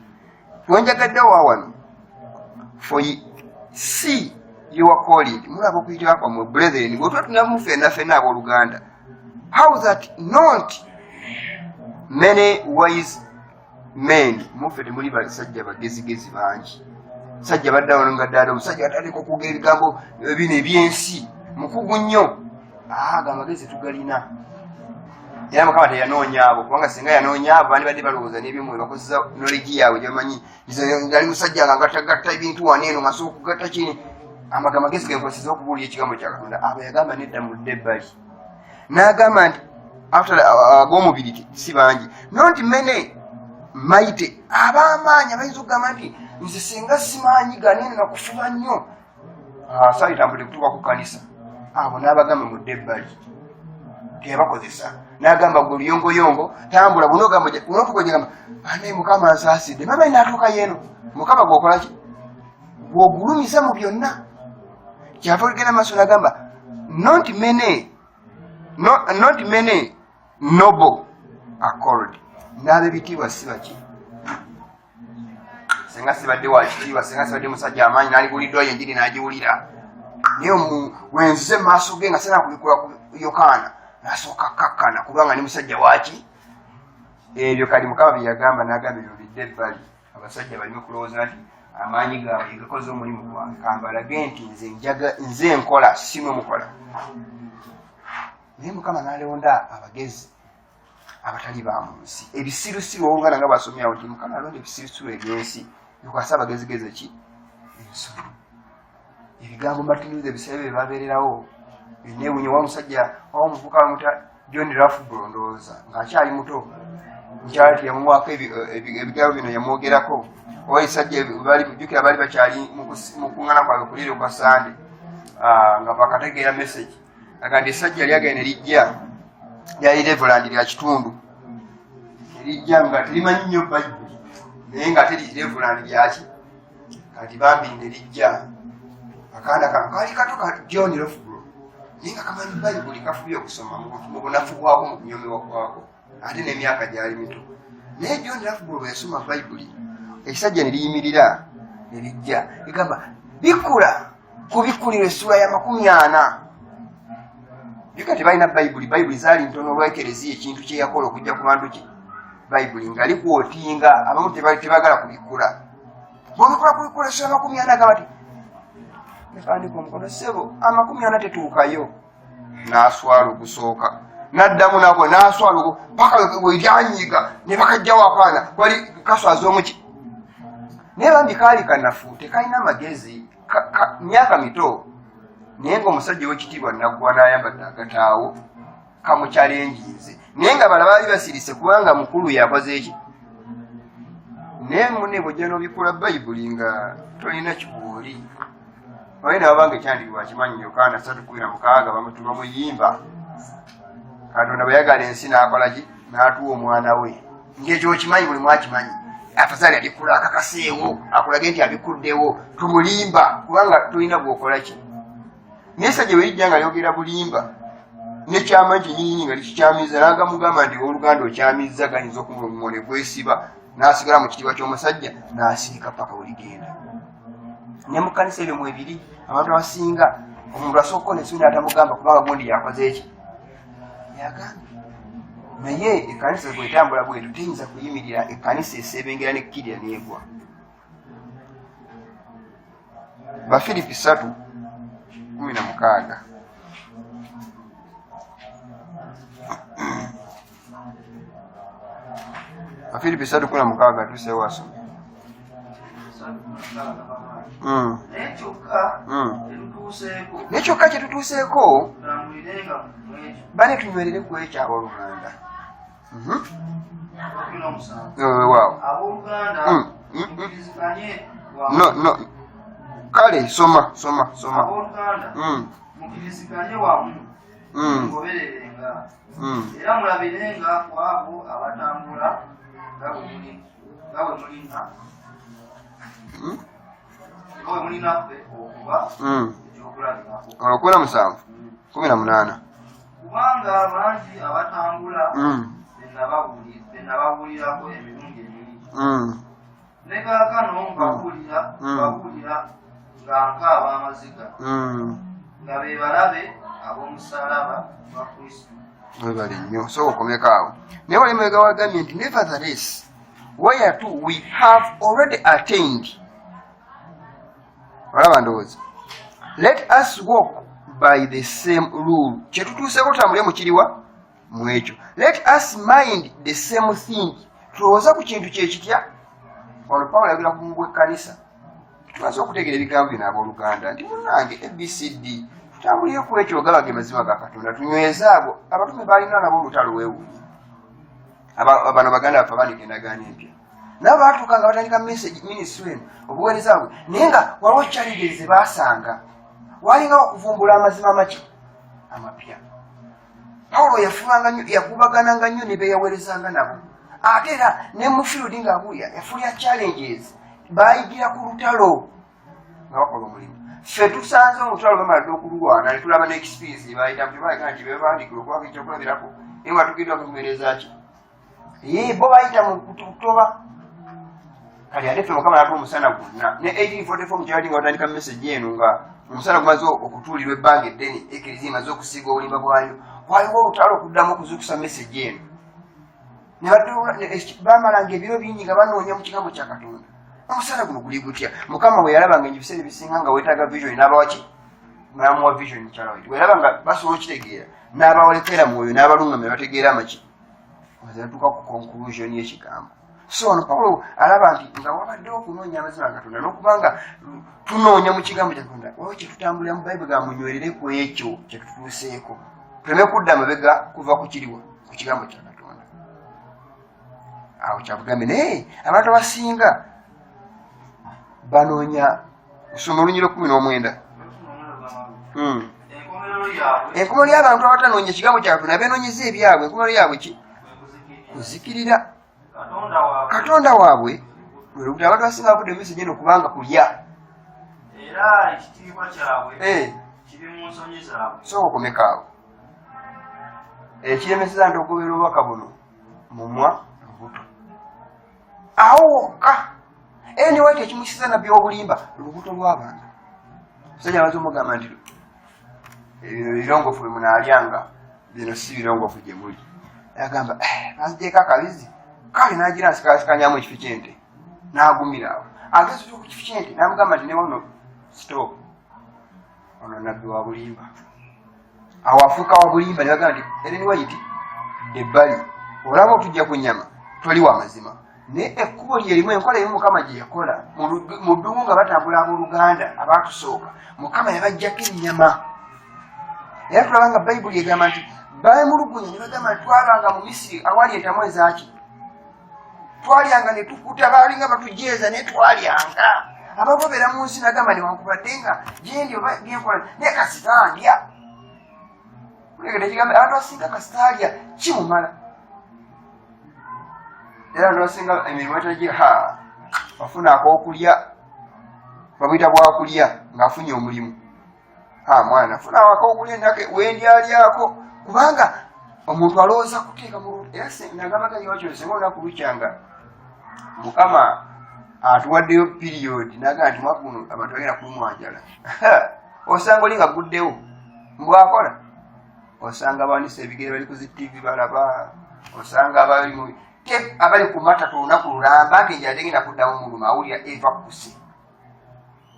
wenjagadde wa wano, for see your calling, mulaba okuyitibwa kwammwe, brethren, bwetuba tunamu ffenna ffenna abooluganda, how that not many wise men, muffe temuli basajja bagezigezi bangi, sajja baddawo nga ddala omusajja atandika okwogera ebigambo bino ebyensi, mukugu nnyo, ago amagezi tugalina. Era Mukama teyanoonya abo, kubanga singa yanoonya abo bandibadde balowooza n'ebyomwoyo bakozesa knowledge yaabwe gyebamanyi. Nali musajja nga ngattagatta ebintu wano eno, nga nsobola okugatta kini, amaga amagezi genkozesa okubuulira ekigambo kya Katonda. Abo yagamba nedda, mudde ebbali. N'agamba nti ab'omubiri si bangi, not many mighty, ab'amaanyi abayinza okugamba nti nze singa simaanyi ganene nakufuba nnyo, saalitambudde kutuuka ku kkanisa. Abo n'abagamba mudde ebbali, teyabakozesa. N'agamba gwe luyongoyongo tambula bunogamba ane Mukama nsaasidde, mama naatuuka yeeno. Mukama gwokola ki? Gwogulumiza mu byonna. Kyava olugenda maaso n'agamba not many, no, not many noble are called, n'ab'ebitiibwa si baki. Senga sibadde wa kitiibwa, senga sibadde musajja amaanyi, naliguliddwayo enjiri n'agiwulira, naye wenzize mu maaso ge nga sena kubikula ku Yokaana, nasooka kakkana kubanga ni musajja waki. Ebyo kali Mukama bye yagamba, n'agamba ebyo bidde ebbali, abasajja baleme kulowooza nti amaanyi gaabwe gakoze omulimu gwange, kambalage nti nze njaga nze nkola, simwe mukola. Naye Mukama n'alonda abagezi abatali ba mu nsi, ebisirusiru. Oluganda nga basomyawo nti Mukama alonda ebisirusiru ebyensi bikwase abagezigezi ki ensonyi. Ebigambo Martin Luther ebiseera bye babeererawo enewunya wa musajja wa omuvubuka bamuta John Loughborough, ndowooza ng'akyali muto, mukyala teyamuwaako ebigambo bino yamwogerako oba esajja bali jjukira baali bakyali mu kuŋŋana kwabwe kuliiro kwa Sande nga bakategeera message, aga nti essajja lyagenda ne lijja, lyali reverend lya kitundu, ne lijja nga terimanyi nnyo Bayibuli, naye nga teri reverend lyaki. Kati bambi ne lijja, akaana kano kaali kato ka John Loughborough, naye nga kamanyi Bayibuli, kafubye okusoma mu bunafu bwako, mu kunyomebwa kwako, ate n'emyaka gyali mito. Naye John Loughborough bwe yasoma Bayibuli, ekisajja ne liyimirira ne lijja ligamba bikula kubikkulirwa essula ya 40. Juga tebalina Bayibuli, Bayibuli zaali ntono olwekereziya ekintu kye yakola okujja ku bantu ki Bayibuli nga likwotinga abamu tebagala kubikkula. Bwobikola kubikula essula 40, agamba ti nepandika omukono, ssebo, 40 tetuukayo. N'aswala ogusooka, n'addamu nako n'aswala ogu paka weryanyiga ne bakajjawo akaana kwali kaswaza omuki. Naye bambi kaali kanafu, tekalina magezi, myaka mito, naye nga omusajja owekitiibwa naggwa n'ayambadde agataawo kamukyalenjinze, naye nga bala baali basirise kubanga mukulu yakoze eki. Naye mune bwojja n'obikula Bayibuli nga tolina kikuoli oye nabanga ekyandikibwa akimanyi, Yokaana 3:16, bamuyimba, Katonda bwe yagala ensi n'akola ki? N'atuwa omwana we. Ng'ekyo okimanyi, buli mwakimanyi, afazaali abikula akakaseewo akulage nti abikuddewo. Tumulimba kubanga tolina bw'okola ki. Naye essajja bwe lijja nga lyogera bulimba nekyamanyi kyenyininyini nga likikyamiza, n'agamugamba nti oluganda okyamizza, gayinza okumumwo ne gwesiba, n'asigala mu kitiibwa ky'omusajja n'asirika paka weligenda. Ne mu kkanisa ebyo mwebiri, abantu abasinga omuntu asooka okukola ensobi n'atamugamba kubanga gundi yakoze eki yagambye. Naye ekkanisa bwetambula bwetu teyinza kuyimirira, ekkanisa esebengera nekkirira negwa. Bafiripi 3:16. Bafiripi 3:16, tuseewo asome. Naye kyokka tetutuuseeko. Naye kyokka kye tutuuseeko, tutambulirenga mu ekyo. Bane tunywerere ku ekyo, abooluganda. 17. Weewaawo. Abooluganda, mukkiriziganye wamu. No, no, kale soma, soma, soma. Abooluganda, mukkiriziganye wamu, mugobererenga era mulabirenga ku abo abatambula nga bwe mulina nga bwe mulinaffe okuba ekyokulabirako. Olwo 17, 18. Kubanga bangi abatambula be nababuulirako emirundi emingi, ne kaakano mbabuulira, mbabuulira nga nkaaba amaziga, nga be balabe ab'omusalaba gwa Kristo. Webale nnyo, so okomeko awo. Naye wali mabega wagambye nti nevertheless whereto we have already attained, olaba ndowooza, let us walk by the same rule. Kyetutuuseeko tutambule mu kiriwa mu ekyo. Let us mind the same thing, tulowooza ku kintu kyekitya. Wano Pawulo ayogera ku bumu bw'ekkanisa. Tumaze okutegeera ebigambo bino, abooluganda, nti munnange ABCD. Tutambulire ku ekyo gaba ge mazima ga Katonda, tunyweze abo abatume balina nabo olutalo. Weewuunye bano baganda baffe abandika endagaano empya, nabo baatuuka nga batandika message ministry eno, obuweereza bwe, naye nga waliwo challenges ze baasanga, walingawo okuvumbula amazima amaki amapya. Pawulo yafubanga nnyo, yakubagananga nnyo ne beyaweerezanga nabo, ate era ne mu field ng'abuulira yafulya challenges, bayigira ku lutalo nga bakola omulimu. Ffe tusanze olutalo bamala dda okululwana ne tulaba ne experience gye bayitamu, tebaleka nti bebandikira okubanga ekyokulabirako, naye nga tugendwa kutuweereza ki ye bo bayita mu kutoba. Kale ate ffe Mukama natuwa omusana gwonna. Ne 1844 mukyali nga batandika message eno, nga omusana gumaze okutuulirwa ebbanga eddene, ekereziya emaze okusiiga obulimba bwayo, waliwo olutalo okuddamu okuzuukusa message eno. Bamalanga ebiro bingi nga banoonya mu kigambo kya Katonda, omusana guno guli gutya? Mukama bwe yalaba nga ebiseera ebisinga nga weetaaga vision, n'abawaki n'amuwa vision mukyala waitu. Bwe yalaba nga basobola okitegeera, n'abawolekera mwoyo n'abalungamya bategeera amaki natuuka ku conclusion y'ekigambo. So ono Pawulo alaba nti nga wabaddewo okunoonya amazima ga Katonda n'okuba nga tunoonya mu kigambo kya Katonda, waliwo kyetutambulira mu Bayibuli ga munywerere ku ekyo kyetutuuseeko, tuleme kudda mabega kuva ku kiriwa ku kigambo kya Katonda. Awo kyabugambe, naye abantu abasinga banoonya kusoma olunyiro 19. Enkomerero yaabwe Enkomerero y'abantu abatanoonya ekigambo kya Katonda, benoonyeza ebyabwe, enkomerero yaabwe ki? Kuzikirira. Katonda waabwe Katonda waabwe lwe lubuto. Abantu abasinga bavudde mu message eno kubanga kulya. Era ekitiibwa kyabwe kiri mu nsonyi zaabwe. Sooka okomekaawo. Ekiremeseza nti okugoberera obubaka buno mumwa lubuto, awo wokka. Anyway, tekimusiza nabbi w'obulimba lubuto lw'abantu. Musajja amaze omugamba nti ebino birongofu bwe munaalyanga, bino si birongofu gye muli. Agamba, "Eh, banzijeko akabizi kale." N'agira nsikasikanyamu ekifi ky'ente n'agumira awo, ageze ku kifi ky'ente n'amugamba nti newano stop, ono nabbi wa bulimba. Awo afuuka wa bulimba. Ne bagamba nti Ellen White ebbali, olaba otujja ku nyama, toli wa mazima. Naye ekkubo lyerimu, enkola emu Mukama gye yakola mu ddungu nga batambula abooluganda abaatusooka, Mukama yabajjako ennyama. Era tulaba nga Bayibuli egamba nti bemulugunya ne bagamba nti twabanga mu Misiri awali entamu ezaki, twalyanga ne tukuta, baalinga batujeeza naye twalyanga. Abagobeera mu nsi nagamba newankubadde nga gyendi oba byenkola, naye kasita ndya. Ekigambo abantu abasinga kasita alya kimumala. Era abantu abasinga emirimu etagi ha afuna akokulya, bamuyita bwakulya ng'afunye omulimu. Ha mwana, funa akokulya nake wendyalyako, kubanga omuntu alowooza kuteeka mu. Era nagamba gayiwakyo, singa olunaku lukyanga Mukama atuwaddeyo period nagaa nti mwaka guno abantu bagenda kulumwa njala, osanga oli nga guddewo mbwakola, osanga bawanisa ebigere bali ku zi TV balaba, osanga abali mu abali ku matatu olunaku lulamba nti enjala tegenda kuddamu muluma, awulira eva kuse.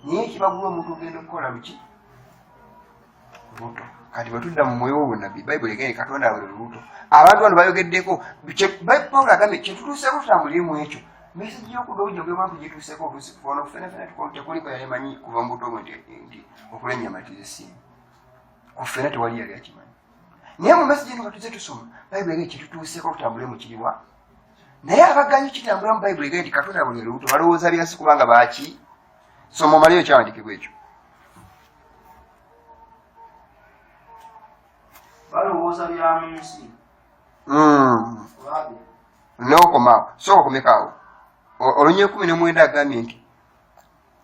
Naye ekibagula omuntu ogenda okukola luki? Lubuto. Kati bwetudda mu mwoyo w'obunabbi, Bayibuli egende Katonda buli lubuto. Abantu bano bayogeddeko, Pawulo agambye kyetutuuseeko tutambulire mu ekyo. Message y'okudda obujja bwe tugituuseeko oluusi ono ffena tekuliko yali manyi kuva mu buto bwe nti okulya ennyama tizisiima. Ku ffena tewali yali akimanyi, naye mu message eno nga tuze tusoma Bayibuli egende kyetutuuseeko tutambule mu kiriwa. Naye abaganyi kitambula mu Bayibuli egende nti Katonda buli lubuto, balowooza byasi kubanga baaki. Soma omaleyo ekyawandikibwa ekyo. Balowooza bya mu nsi. Nokomaawo, sooka okomekaawo. Olunya 19 agambye nti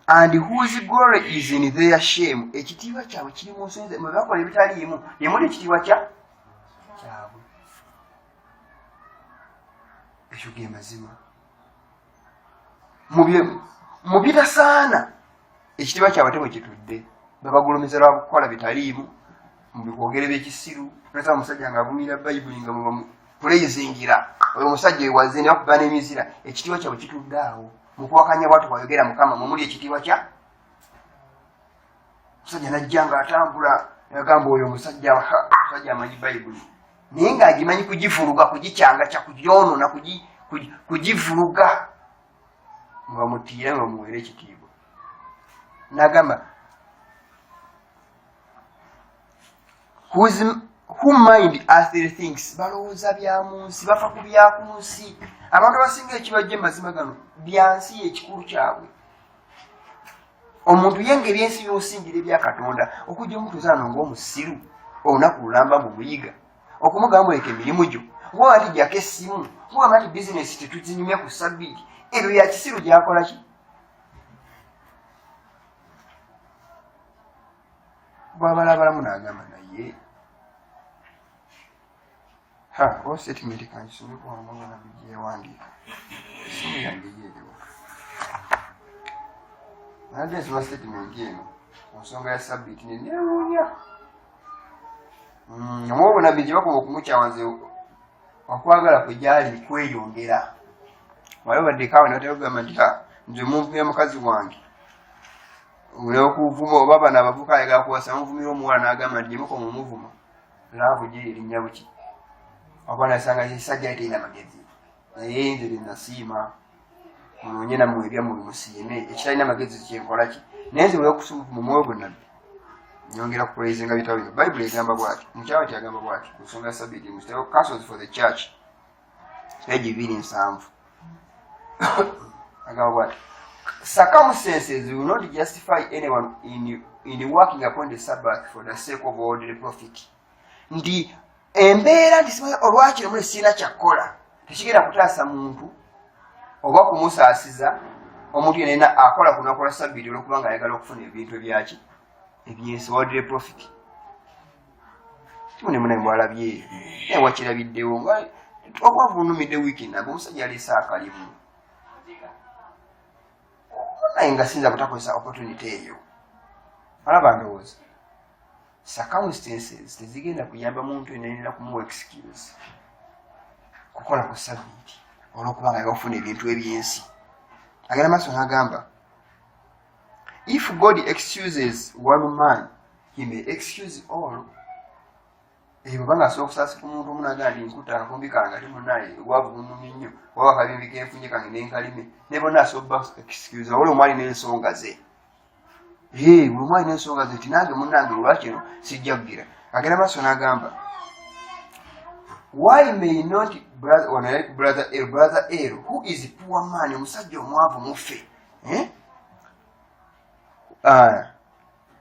and whose glory is in their shame. Ekitiibwa kyabwe kiri mu nsonyi, mwe bakola ebitaliimu yemuli ekitiibwa kya kyabwe. Ekyo ge mazima. Mu bitasaana ekitiibwa kyabwe te bwe kitudde, babagulumiza lwa kukola bitaliimu mu bikwogere by'ekisiru. Nasa omusajja ng'avumira Bayibuli nga bwebamupuleyizingira oyo omusajja ewaze ne bakuba n'emizira, ekitiibwa kyabwe kitudde awo mu kuwakanya. Bwatu bwayogera Mukama, mwe muli ekitiibwa kya musajja najja ng'atambula yagamba oyo omusajja, ha, omusajja amanyi Bayibuli, naye ng'agimanyi kugivuluga, kugikyanga kya kugyonoona, kugivuluga nga bamutiira nga bamuweera ekitiibwa. N'agamba Who mind earthly things, balowooza bya mu nsi, bafa ku bya ku nsi. Abantu abasinga ekibajja mazima gano bya nsi ekikulu kyabwe. Omuntu ye nga ebyensi byosingira ebya Katonda, okujja omutuzaano ng'omusiru olunaku lulamba mu buyiga, okumugamba muleka emirimu gyo, ng'oba nti jjako essimu, ng'ogamba nti bizinesi tetuzinyumya ku sabbiiti, ebyo bya kisiru. Gyakola ki? Bwabalabalamu n'agamba naye ha o statement kankisomeko wamagana gyewandiika esimu yange yeeriwo. Nadde nsoma statement eno ku nsonga ya sabbiiti nenewuunya omwoyo obunabbi gye bakoma okumukyawa. Nze okwagala kwe gyali kweyongera. Wali obaddekawo nebatera okugamba nti nze munvumira mukazi wange okuvuma, oba bano abavuka ayagala kuwasa muvumira omuwala n'agamba nti gyemukoma omuvuma love gye erinnya buki, oba nasanga ekisajja terina magezi, naye nze byenasiima munoonye nammwe ebyammwe bimusiime, ekitalina magezi kyenkola ki? Naye nze mu mwoyo gwe nabbi nyongera kupraisinga bitabo bino. Bayibuli egamba bwati, mukyalo kyagamba bwati ku nsonga ya sabiti mu kitabo Counsels for the Church, page 270, agamba bwati: "Circumstances will not justify anyone in working upon the Sabbath for the sake of worldly profit." Nti embeera nti simanyi olwakino muli sirina kyakkola, tekigenda kutaasa muntu oba kumusaasiza omuntu yenna akola ku lunaku lwa sabbiiti olwokuba nga ayagala okufuna ebintu ebyaki, ebyensi, worldly profit. Kimune munaye mwalabye naye wakirabiddewo nga obwavu bunumidde wiiki namba, omusajja aleese akalimu naye nga siyinza butakozesa opportunity eyo. Alaba ndowooza circumstances tezigenda kuyamba muntu yenna kumuwa excuse kukola ku sabbiiti olwokuba nga yafuna ebintu ebyensi. Agenda maaso n'agamba, "If God excuses one man, he may excuse all." Ebyo banga asobola okusaasika omuntu omu nagaa nti nkuta akakumbi kange, ate munaye obwavu bunumye nnyo, oba akabimbi kenfunye kange nenkalime, ne bonna asobola excuse. Oli omu alina ensonga ze, buli omu alina ensonga ze, nti nange munange olwakino sijja kugira. Agenda maaso n'agamba, "Why may not brother, wano yali ku brother L, brother L who is poor man, omusajja omwavu muffe, eh?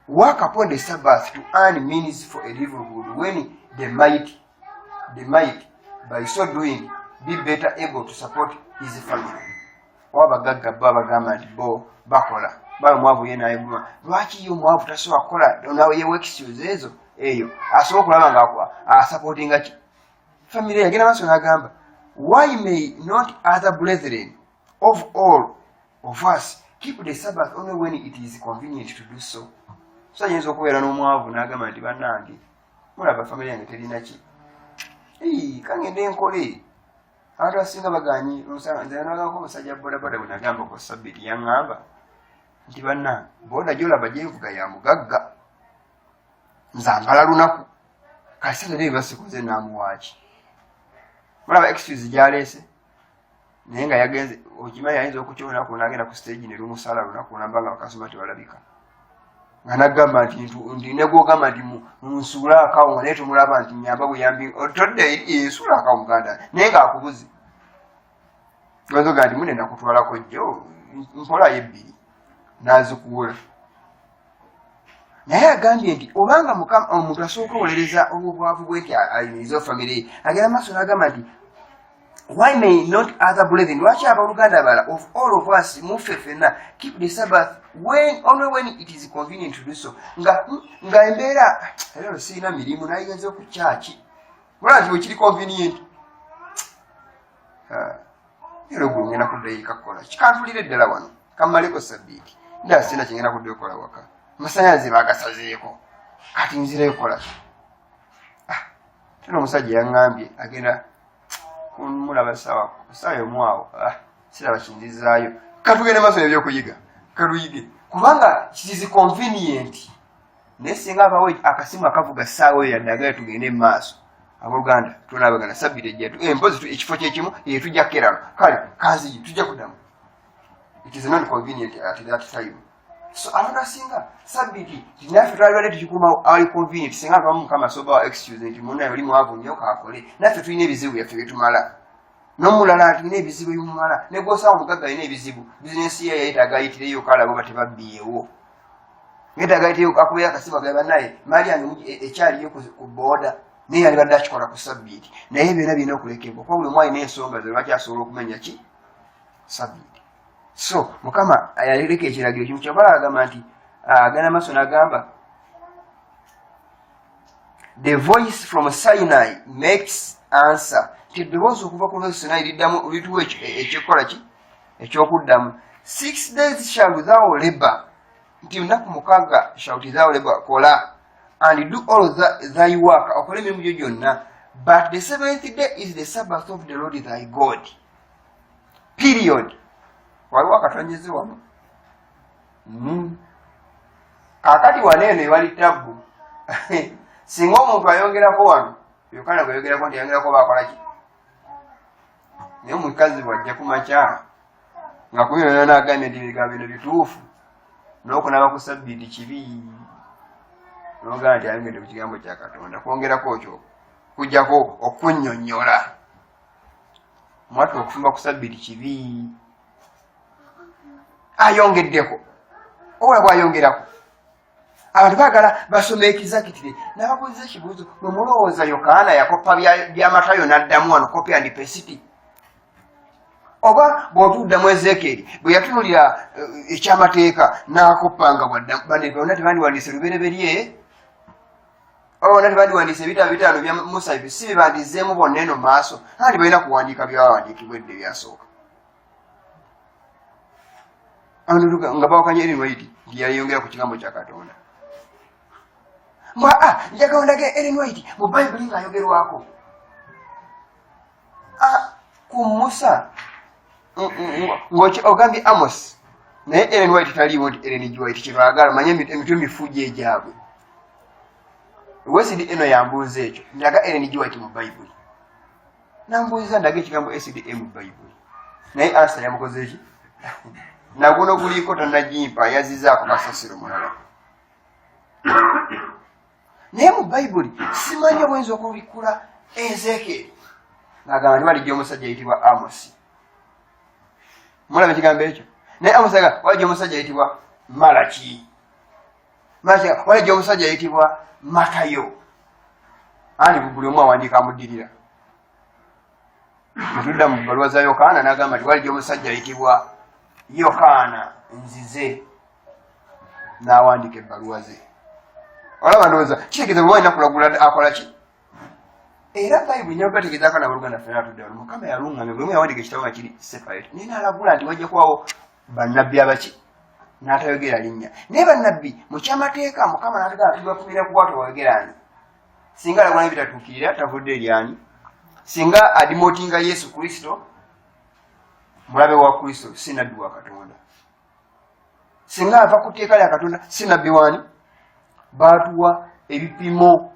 Work upon the Sabbath to earn means for a livelihood when they might by so doing be better able to support his family?" Oba abagagga bo abagamba nti bo bakola, bala omwavu ye nayeguma, lwaki ye omwavu tasobola kukola nawe yewa excuse ezo eyo asobola okulaba nga asupportinga ki family? Yagenda maaso n'agamba, "Why may not other brethren of all of us keep the Sabbath only when it is convenient to do so?" So ayinza okubeera n'omwavu n'agamba nti bannange mulaba family yange terina ki, kangende nkole. Abantu abasinga baganyi. Nze nagambako omusajja bodaboda bwe nagamba ku sabbiiti, yaŋŋamba nti bannange boda gyolaba gyenvuga ya mugagga, nze ambala lunaku kati sente basikoze namuwaaki. Mulaba excuse gyaleese, naye nga yagenze okimanyi ayinza okukya olunaku nagenda ku stage ne lumusala lunaku namba nga bakasoma tebalabika, nga nagamba nti nti negwogamba nti nsuula akawo nga naye tumulaba nti nyamba buyambi todde ensuula akawo muganda, naye ngaakubuze ozoga nti mune nakutwalako jjo mpolayo ebbiri nazikuula. Naye agambye nti obanga omuntu asooka owolereza olw'obwavu bwe nti ayimirize famire ye. Agenda maaso n'agamba nti, "Why may not other brethren," lwaki abooluganda abalala, "of all of us," muffe ffenna, "keep the Sabbath only when it is convenient to do so?" Nga embeera era sirina mirimu nayigenze ku kyaki, mulaba nti wekiri convenient era ogwo ngenda kuddayo eka kukola kikantulira eddala wano kammaleko sabbiiti ndala, sirina kyengenda kuddayo kola waka, amasanyalaze bagasazeeko, kati nzirayo kola ki? Ah, tena omusajja yaŋŋambye agenda kumulaba saawa emu awo. Ah, siraba kinzizaayo, katugende maaso nebyokuyiga, katuyige kubanga it is convenient. Naye singa abawo akasimu akavuga saawa eyo yadde agala tugende mu maaso, abooluganda tunabagana sabbiiti ejja mpozi ekifo kyekimu tujja kukerano kale kanzigi tujja kuddamu. It is not convenient at that time. So abantu asinga sabbiiti naffe twalibadde tukikuuma awali convenient, singa twamu Mukama sobawa excuse nti munnaye oli mwavu nnyo kaakole, naffe tulina ebizibu byaffe byetumala, n'omulala tulina ebizibu ebimumala, ne gwosanga omugagga alina ebizibu, bizinesi ye yetaaga ayitireyo kalabo batebabbiyewo, yetaaga ayitireyo akubeyo akasimu agamba bannaye maali yange ekyaliyo ku booda, naye yalibadde akikola ku sabbiiti. Naye byonna birina okulekebwa kuba buli omu alina ensonga ze lwaki asobola okumenya ki sabbiiti. So Mukama yaleka ekiragiro kimu, kyava agamba nti agenda maaso n'agamba, the voice from Sinai makes answer, nti eddoboozi okuva ku lusozi Sinai liddamu, lituwa ekyokukola ki, ekyokuddamu. 6 days shall thou labor, nti lunaku 6 shall thou labor, kola, and do all thy work, okole emirimu gyo gyonna, but the seventh day is the Sabbath of the Lord thy God, period. Waliwo akatonyeze wano. Kakati wano eno ewali tabbu, singa omuntu ayongerako wano, Yokaana bweyogerako nti ayongerako bakolaki, naye omukazi bwajja kumakya nga kubino agambye nti ebigambo bino bituufu, n'okunaba ku sabbiiti kibi, nogamba nti ayongedde ku kigambo kya Katonda, kwongerako kyo kujjako okunnyonnyola mwatu okufumba ku sabbiiti kibi, ayongeddeko oba bwayongerako. Abantu baagala basoma exactly. Nababuuza ekibuuzo, mwe mulowooza Yokaana yakopa byamatayo n'addamu wano copy and paste, oba bw'otuddamu Ezekyeri bwe yatunulira ekyamateeka n'akoppanga bonna tebandiwandiise Lubereberye, oba bonna tebandiwandiise ebitabo 5 bya Musa, ebyo si bibandizeemu bonna eno maaso, anti balina kuwandiika byawandiikibwa edda ebyasooka. Nga bawakanya Ellen White nti yayongera ku kigambo kya Katonda. Mbwa ah, njagala ndage Ellen White mu Bayibuli ng'ayogerwako ku Musa ng'ogambye Amos, naye Ellen White taliiwo nti Ellen G White kyebaagala. Manye emitwe mifugi egyabwe wesidi eno yambuuza ekyo, ndaga Ellen G White mu Bayibuli, nambuuziza ndaga ekigambo SDA mu Bayibuli, naye asa yamukoze eki naguno guliko tanagimpa, yazizaako kasasiro mulala. Naye mu Bayibuli simanyi obuyinza okubikkula Ezekyeri ng'agamba nti walijja omusajja ayitibwa Amosi, mulaba ekigambo ekyo, naye Amosi aga walijja omusajja ayitibwa Malaki, Malaki walijja omusajja ayitibwa Matayo, anti buli omu awandiika amuddirira. Netudda mu bbaluwa za Yokaana n'agamba nti walijja omusajja ayitibwa Yokaana, nzize n'awandiika ebbaluwa ze. Olaba ndowooza kitegeeza bwe walina kulagula akola ki, era Bayibuli nyabategezaako nabaluganda ffena atudde wano, Mukama yaluŋŋamya buli omu yawandiika ekitabo nga kiri separate, naye n'alagula nti wajja kubawo bannabbi abaki n'atayogera linnya, naye bannabbi mu kyamateeka Mukama n'atugamba tubapimira kuba tewayogera ani. Singa alagula nebitatuukirira tavudde eryani, singa ademotinga Yesu Kristo, mulabe wa Kristo, si nabbi wa Katonda. Singa ava ku tteeka lya Katonda, si nabbi wani. Baatuwa ebipimo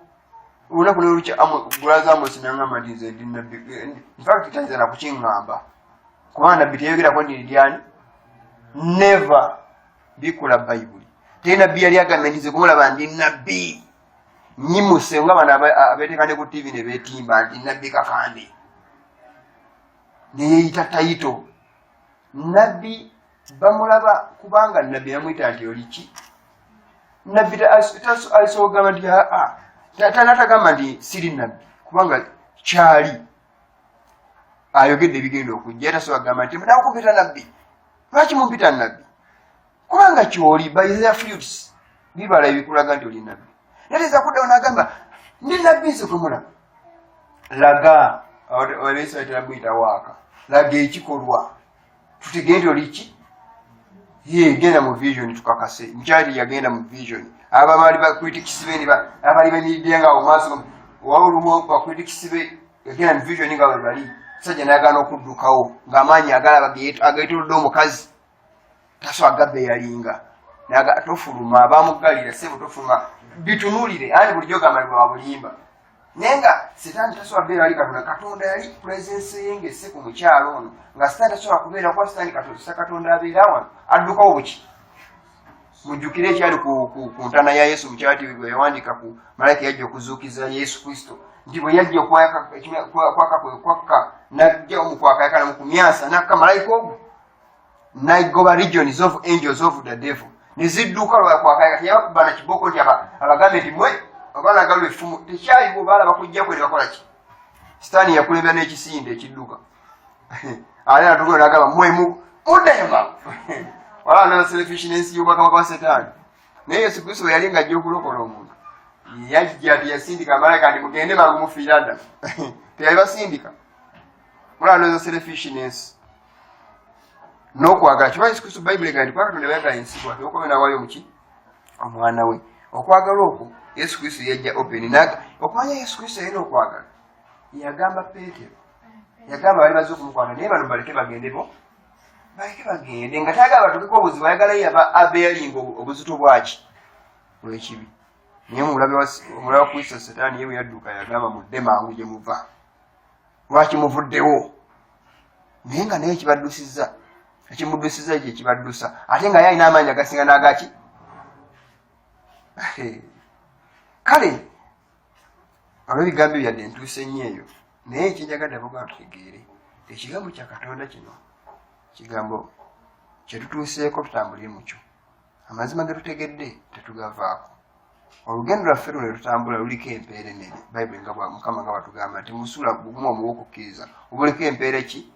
olunaku nolukya. Brother Amos nangamba nti nze ndi nabbi, in fact tayinza nakukiŋŋamba kubanga nabbi teyogerako nti ndyani, never bikula Bayibuli. Teri nabbi yali agambye nti nze kumulaba ndi nabbi nyimuse, nga bano abeteeka ne ku TV ne beetimba nti nabbi Kakande neyeyita title nabbi. Bamulaba kubanga nabbi yamuyita nti oli ki nabbi, asobola okugamba nti aa, tanatagamba nti siri nabbi kubanga kyali ayogedde ebigenda okujja. Tasobola kugamba nti nakumpita nabbi, lwaki mumpita nabbi? Kubanga kyoli by their fruits, bibala ebikulaga nti oli nabbi. Nateeza kuddawo nagamba ndi nabbi nze gwemulaba, laga abesaitera waaka, laga ekikolwa tutegere nti oli ki. Ye genda mu vision tukakase. Mukyali yagenda mu vision, abo baali ba critics be abali bamiridde nga awo maaso waba olumu ba critics be yagenda mu vision nga bwe bali, musajja n'agaana okuddukawo ng'amaanyi agalaba ageetolodde omukazi, taso agabbe yalinga naga tofuluma, bamuggalira sebo tofuluma, bitunuulire. Anti bulijjo gamba lwa bulimba, naye nga Sitaani tasobola kubeera ali Katonda. Katonda yali presence ye ng'esse ku mukyalo ono, nga Sitaani tasobola kubeera, kuba Sitaani Katonda, Katonda abeera wano addukawo buki. Mujjukire ekyali ku ntana ya Yesu mukyati bwe yawandiika ku malayika yajja okuzuukiza Yesu Kristo, nti bwe yajja okwaka kwe kwakka najja omukwakayakana mu kumyansa nakka malayika ogwo nagoba regions of angels of the devil ne zidduka lwakwakayaka. Teyabakuba na kiboko nti abagambe nti mwe oba nagalula effumu, tekyaliwo. Baalaba kujja kwe ne bakola ki? Sitaani yakulembera n'ekisinde ekidduka, ate natukola nagamba mwe muddeyo mangu. Wala na selfishness y'obwakabaka bwa Setaani. Naye Yesu Kristo bwe yali ng'ajja okulokola omuntu, yajja teyasindika malayika nti mugende mangu mufiire ddala, teyabasindika. Mulaba noza selfishness n'okwagala kiba Yesu Kristo. Bayibuli egamba nti kuba Katonda yayagala ensi bw'atyo okuba n'awaayo omuki omwana we. Okwagala okwo Yesu Kristo yajja open okumanya Yesu Kristo yalina okwagala. Yagamba Peetero, yagamba bali bazze okumukwata, naye bano baleke bagende, bo baleke bagende, nga tayagala batukeko obuzibu, ayagala ye aba abearinga obuzito bwaki bwekibi. Naye omulabe wa Kristo Setaani ye bwe yadduka yagamba mudde mangu gye muva, lwaki muvuddewo? Naye nga naye ekibaddusizza, ekimuddusizza ekyo ekibaddusa, ate nga ye alina amaanyi agasinga n'agaki. Kale olw'ebigambo byadde ntuuse nnyo eyo, naye ekyenjagadde aboga tutegeere ekigambo kya Katonda kino kigambo kyetutuuseeko, tutambulire mukyo. Amazima ge tutegedde tetugavaako. Olugendo lwaffe luno lwetutambula luliko empeera ennene. Bayibuli nga Mukama nga batugamba nti musula gumu omuwa okukkiriza obuliko empeera ki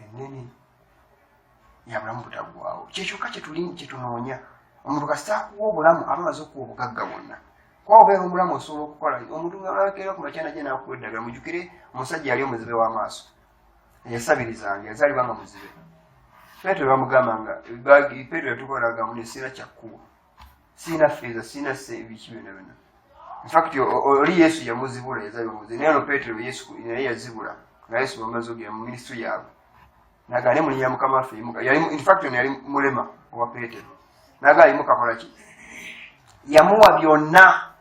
ennene ya bulamu butaggwawo. Kyekyokka kyetunoonya. Omuntu kasita akuwa obulamu aba amaze okuwa obugagga bwonna, kuba obeera omulamu osobola okukola. Omuntu ngalakeera ku makya najja nakuwa eddagala. Mujjukire omusajja yali omuzibe w'amaaso eyasabirizanga, yazaalibwa nga muzibe. Petero bamugamba nga Petero yatuuka nagamba ne siina kyakkuwa, siina feeza, siina biki byonna byonna. Infact oli Yesu yamuzibula, yazaalibwa muzibe, naye ono Petero Yesu naye yazibula nga Yesu bamaze ogera mu minisitule yaabwe nagaa ne mulinya Mukama waffe. Infact ono yali mulema owa Petero, nagaa yimuka, kola ki? Yamuwa byonna,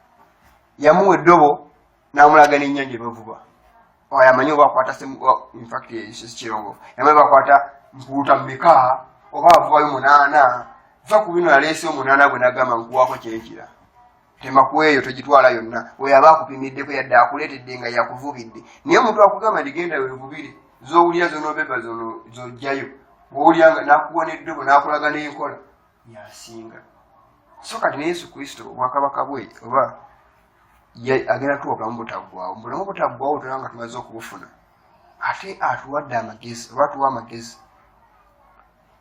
yamuwa eddobo n'amulaga n'ennyanja ebavuba. Oyo amanyi oba akwata, infact kirongo yamanyi bakwata mpuuta mmeka oba avubayo 8. Va ku bino, yaleese omunaana gwe nagamba nkuwaako kyenkira, tema ku eyo, togitwala yonna. Oyo aba akupimiddeko yadde akuleetedde nga yakuvubidde. Naye omuntu akugamba nti genda wevubire, zowulira zonobeba zojjayo, bwowulira nga nakuwa neddobo nakulaga n'enkola yasinga. So kati ne Yesu Kristo obwakabaka bwe oba agenda tuwa bulamu butaggwawo. Bulamu butaggwawo tolaba nga tumaze okubufuna, ate atuwadde amagezi oba atuwa amagezi.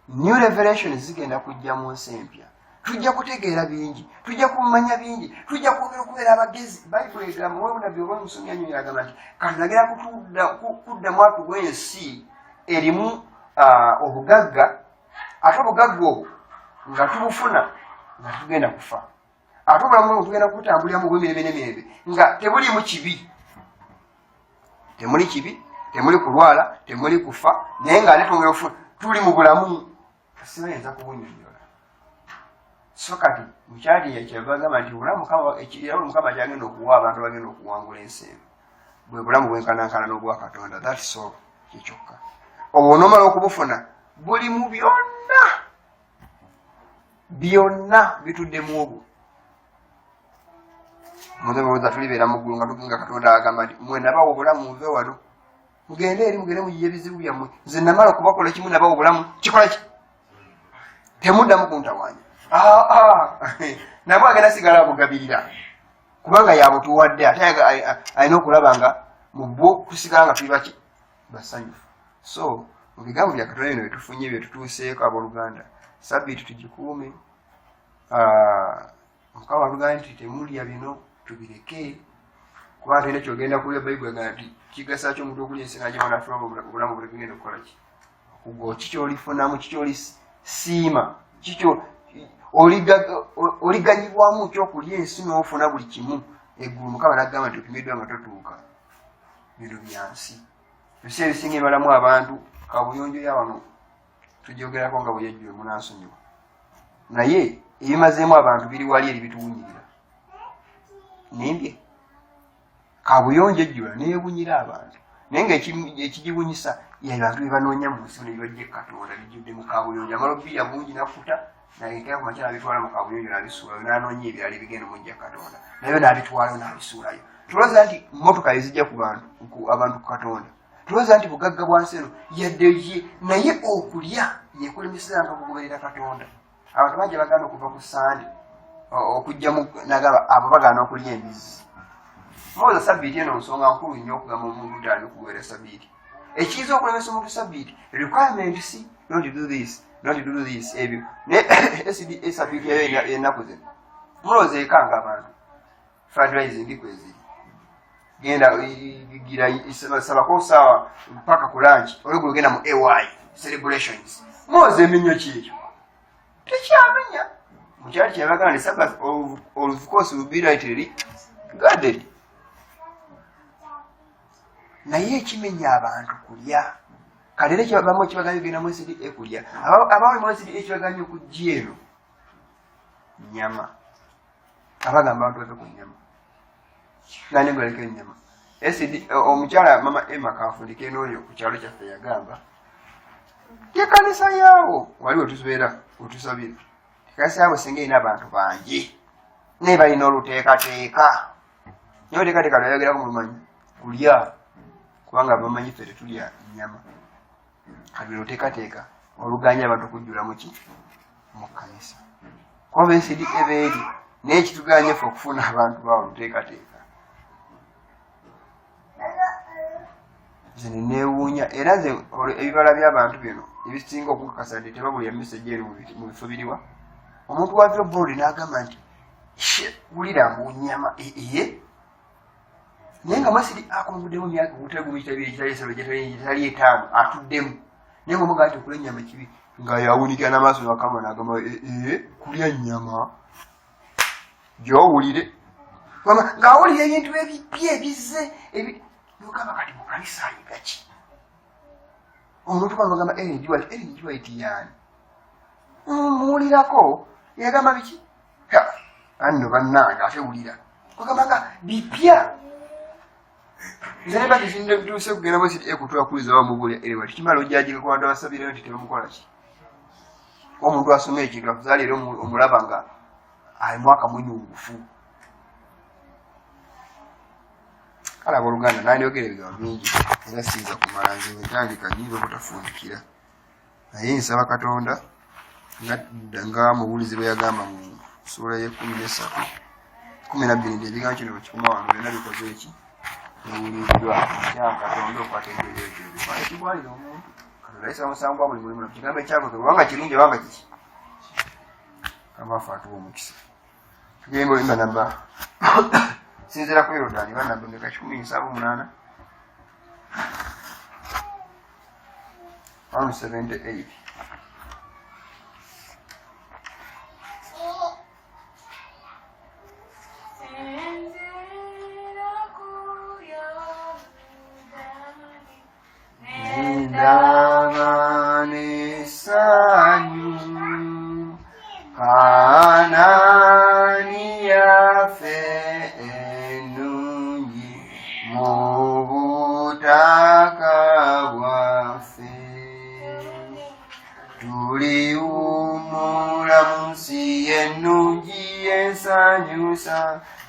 New revelation zigenda kujja mu nsi empya. Tujja kutegeera bingi, tujja kumanya bingi, tujja kwongera okubeera abagezi. Bayibuli egamba webunabbi oba omusomi anyonyola agamba nti Katonda agenda kuddamu atuwa ensi erimu obugagga, ate obugagga obwo nga tubufuna nga tugenda kufa, ate obulamu bwe tugenda kubutambuliramu obw'emirembe n'emirembe nga tebuliimu kibi, temuli kibi, temuli kulwala, temuli kufa, naye nga ate twongera okufuna, tuli mu bulamu sibayinza kubunyonyola. So kati mukyali kyava agamba nti obulamu Mukama kyagenda okuwa abantu abagenda okuwangula ensi eno bwe bulamu bwenkanankana n'obwa Katonda. That's all, kyekyokka. Obwo onoomala okubufuna, buli mu byonna byonna bituddemu obwo. Muzemuwuza tulibeera mu ggulu nga Katonda agamba nti mwe nabawa obulamu, muve wano mugende eri, mugende muyiye ebizibu byammwe. Nze namala okubakola kimu, nabawa obulamu. Kikola ki? Temuddamu kuntawaanya. Ah, ah. Nabwe agenda sigala abugabirira kubanga yabutuwadde, ate alina okulaba nga mu bwo tusigala nga tuli baki basanyufu. So mu bigambo bya Katonda bino byetufunye byetutuuseeko, abooluganda, Sabiiti tugikuume. Ah, Mukama atugamba nti temulya bino, tubireke kubanga tulina kyogenda kulya. Bayibuli egamba nti kigasa ki omuntu okulya ensi nagimala afuna obulamu butegenda okukola ki? Okugwa. Kikyolifunamu, kikyolisiima, kikyo oliganyibwamu kyokulya ensi n'ofuna buli kimu. Eggulu Mukama nagamba nti opimiddwa nga totuuka. Bino byansi, ebiseera ebisinga ebalamu abantu kabuyonjo yawano tugyogerako nga bweyajjula munansonyiwa, naye ebimazeemu abantu biri wali eri bituwunyirira nimbye. Kabuyonjo ejjula newunyira abantu, naye nga ekigiwunyisa yabantu bebanoonya mu nsi nebibajja Katonda bijjudde mu kabuyonjo. Amala obiya bungi nakuta. Naye ku makya n'abitwala mu kabuyonjo n'abisuulayo, n'anoonya ebirala ebigenda omujja Katonda, nabyo n'abitwalayo n'abisuulayo. Tulowooza nti mmotoka ezijja ku bantu, abantu ku Katonda. Tulowooza nti bugagga bwa nsi eno yadde ye, naye okulya yekulemeseza abantu okugoberera Katonda. Abantu bangi baganda okuva ku Sande okujja mu nagamba abo bagaana okulya embizzi. Mulowooza sabbiiti eno nsonga nkulu nnyo okugamba omuntu nti alina okugoberera sabbiiti. Ekiyinza okulemesa omuntu sabbiiti requirement si don't do this, don't do this, ebyo ne SDA sabbiiti yayo ennaku zino. Mulowooza ekanga abantu fundraising kweziri, genda gira sabako saawa mpaka ku lunch, olweggulo genda mu AY celebrations. Mulowooza eminyo ki ekyo tekyamenya mukyali kyebagamba ne Sabbath of course will be rightly guarded. Naye ekimenya abantu kulya. Kale era ekibamu ekibaganya okugenda mu SDA kulya, abawe mu SDA ekibaganya okujja eno nyama, abagamba abantu bave ku nyama nani gwaleka ennyama. SD omukyala mama Emma Kafundike n'oyo ku kyalo kyaffe yagamba ekanisa yaawo wali wetubeera wetusabira, ekanisa yaawo singa erina abantu bangi naye balina oluteekateeka, naye oluteekateeka lweyayogerako mulumanyi kulya, kubanga bamanyi ffe tetulya nnyama. Kati luteekateeka oluganya abantu okujjula muki mu kkanisa, kuba besidi ebeeri naye kituganye ffe okufuna abantu bawo oluteekateeka. Nze neewuunya era nze ebibala by'abantu bino ebisinga okukakasa nti tebabulira message eri mu bifo biriwa. Omuntu wavyo board n'agamba nti wulira mbu nyama eye, naye nga masiri akunguddemu emyaka ogutali gumu, kitali ekitali esatu, ekitali etaano atuddemu, naye nga omugamba nti okulya ennyama kibi, nga yawunikira n'amaaso nakama n'agamba ee kulya nnyama gy'owulire, ng'awulira ebintu ebipya ebizze nogamba kati mu kanisa ayiga ki? Omuntu bagamba Ellen G. White, Ellen G. White yaani muwulirako yagamba biki anno bannange, ate wulira ogamba nga bipya. Nze ne bati tuuse kugenda mu SDA kutwakuliza bamubulya Ellen White, kimala ojajinga ku bantu abasabirayo nti tebamukola ki. Omuntu asoma ekintu afuzaali era omulaba nga alimu akamunyungufu. Kale abooluganda, nandyogera ebigambo bingi era siyinza kumala. Nze wentandika nyinza obutafundikira, naye nsaba Katonda nga mubuulizi bwe yagamba mu ssuula y'ekumi n'essatu 12 nti ebigambo kino bwekikoma wano byonna bikoze eki biwuliddwa kya Katonda okwata engeri ekyo ebikola ekigwanira omuntu. Katonda ayisa musango gwa buli mulimu na kigambo ekyakoze, obanga kirungi obanga kiki. Kama afe atuwa omukisa. Tugenda olimba namba sinzira ku Yorudaani ba namba meka? 178, 178. Sinzira ku Yorudaani, Ndaba n'essanyu Kanaani yaffe ennungi mu butaka bwaffe. Tuliwummula mu nsi ennungi esanyusa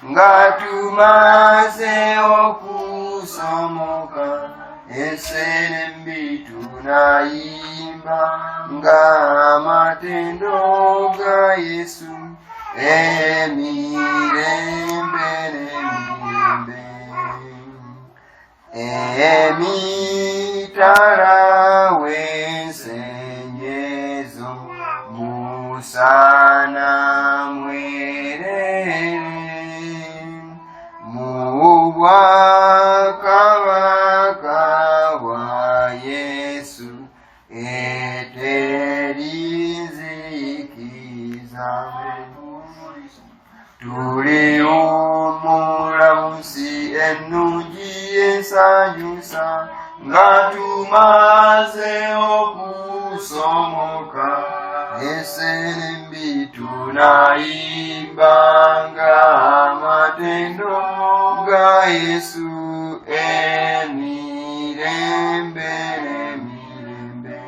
nga tumaze okusomoka enserembi, tunayimba ng'amatendo ga Yesu emirembe n'emirembe. Emitala w'ensenyezo musana mwerere, mu bwakabaka bwa Yesu eteri nzikiza. Tuliwummula mu nsi ennungi esanyusa nga tumaze okusomoka enserembi, tunayimbanga amatendo ga Yesu emirembe n'emirembe.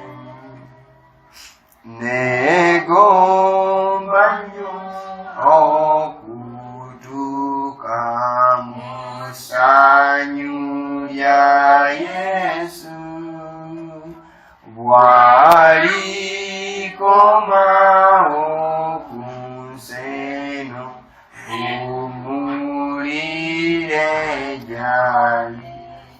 Okutuuka mu ssanyu lya Yesu, bw'alikomawo ku nsi eno, humulire gy'ali.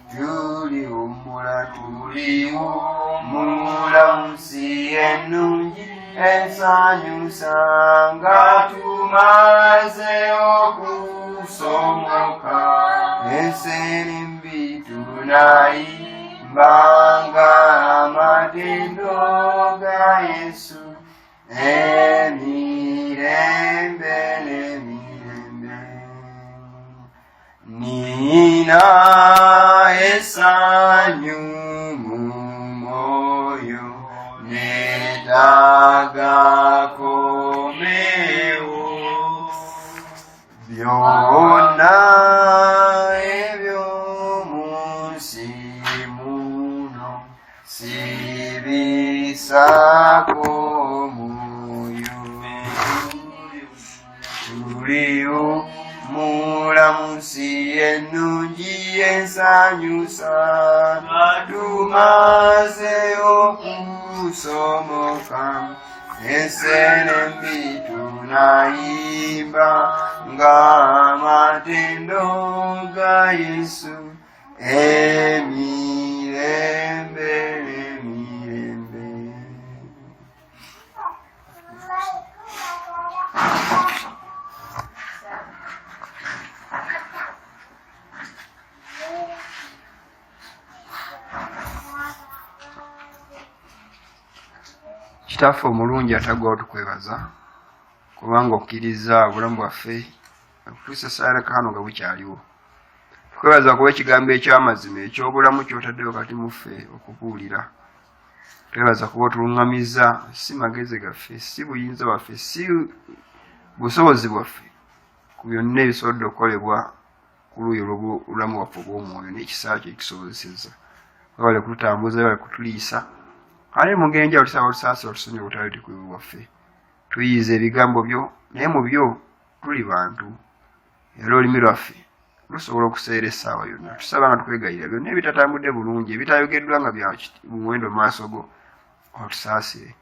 Tuliwummula, tuliwummula mu nsi ennungi ensanyusa, nga tumaze okusomoka ensi embi, tunayimbanga amatendo ga Yesu emirembe n'emirembe. Nina essanyu mu mwoyo, neetaaga komewo, byonna eby'omu nsi muno sibisaako mwoyo. Tuliwummula mu nsi ennungi ensanyusa, tumaze okusomoka ensi embi, tunayimba ng'amatendo ga Yesu emirembe n'emirembe. Kitaffe omulungi ataggwawo, tukwebaza kubanga okkiriza obulamu bwaffe okutuusa essaala kano nga bukyaliwo. Tukwebaza kuba ekigambo eky'amazima eky'obulamu ky'otaddewo kati mu ffe okubuulira. Twebaza kuba otuluŋŋamizza, si magezi gaffe, si buyinza bwaffe, si busobozi bwaffe ku byonna ebisobodde okukolebwa ku luuyi olw'obulamu bwaffe obw'omwoyo, n'ekisa kyo ekisobozesezza. Webale kututambuza, webale kutuliisa. Ate mu ngeri enjawulo tusaba otusaasire, otusonyiwe obutali bwaffe. Tuyiiza ebigambo byo, naye mu byo tuli bantu, era olulimi lwaffe lusobola okuseera essaawa yonna. Tusaba nga tukwegayirira byonna ebitatambudde bulungi, ebitayogeddwa nga bya muwendo mu maaso go, otusaasire.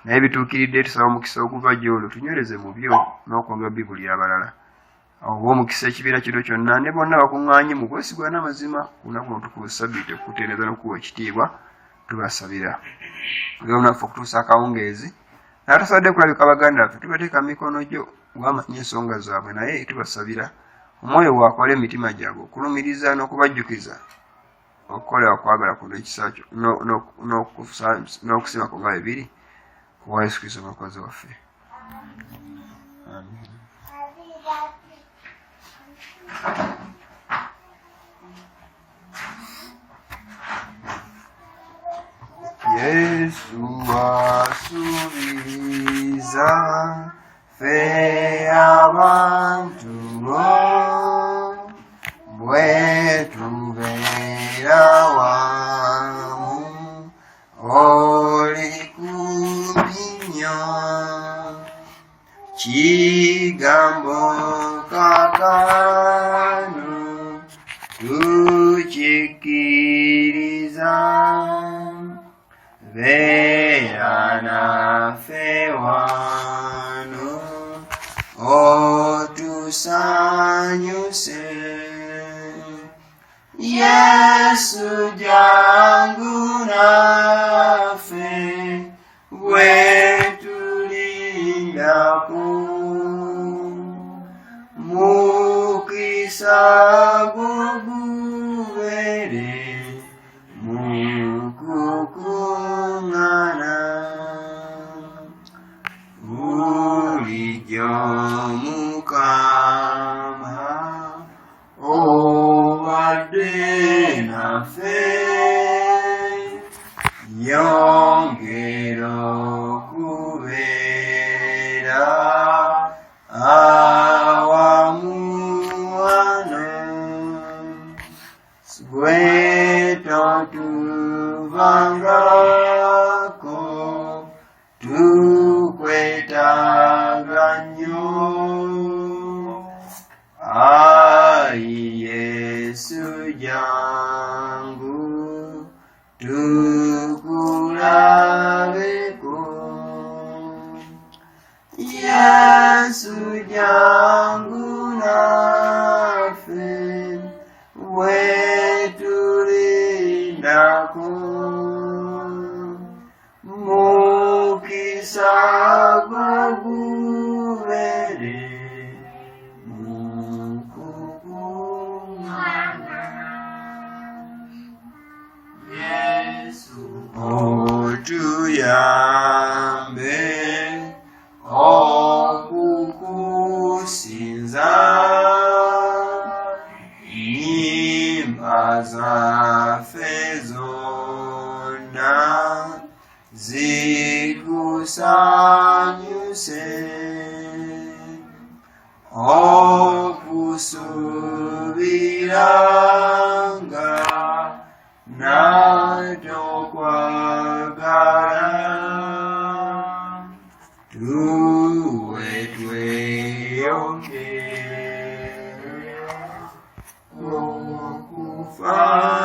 Naye bituukiridde, tusaba omukisa oguva gy'oli otunywereze mu byo n'okwongera bibuli abalala. Oba omukisa ekibiina kino kyonna ne bonna bakuŋŋaanye mu bwesigwa n'amazima ku lunaku luno tukuwa sabbiiti okukutendereza n'okukuwa ekitiibwa. Tubasabira naffe okutuusa akawungeezi, n'atasobodde kulabika baganda baffe tubateeka mu mikono gyo, gwamanya ensonga zaabwe, naye tubasabira omwoyo waakola emitima gyabwe okulumiriza n'okubajjukiza okukola okwagala kuno ekisa kyo n'okusima ku nga bibiri kuwa Yesu Kristo omukozi waffe. Amen. Yesu asuubiza ffe abantu bo, bwe tubeera wamu oli kumpi nnyo, kigambo kakano tukikkiriza, beera naffe wano otusanyuse. Yesu jangu naffe bwe tulindako, mukisa gwo gubeere mu kukuŋŋaana bulijjo. Mukama obadde naffe, yongera okubeera awamu wano, gwe totuvangako, tukwetaaga nnyo. Jangu naffe wetulindako, mukisa gwo gubere mukukuŋŋaana. Yesu Otuyambe okukusinza, nnyimba zaffe zonna zikusanyuse, okusuubiranga natokwagala, tuwe tweyongere okufaanana.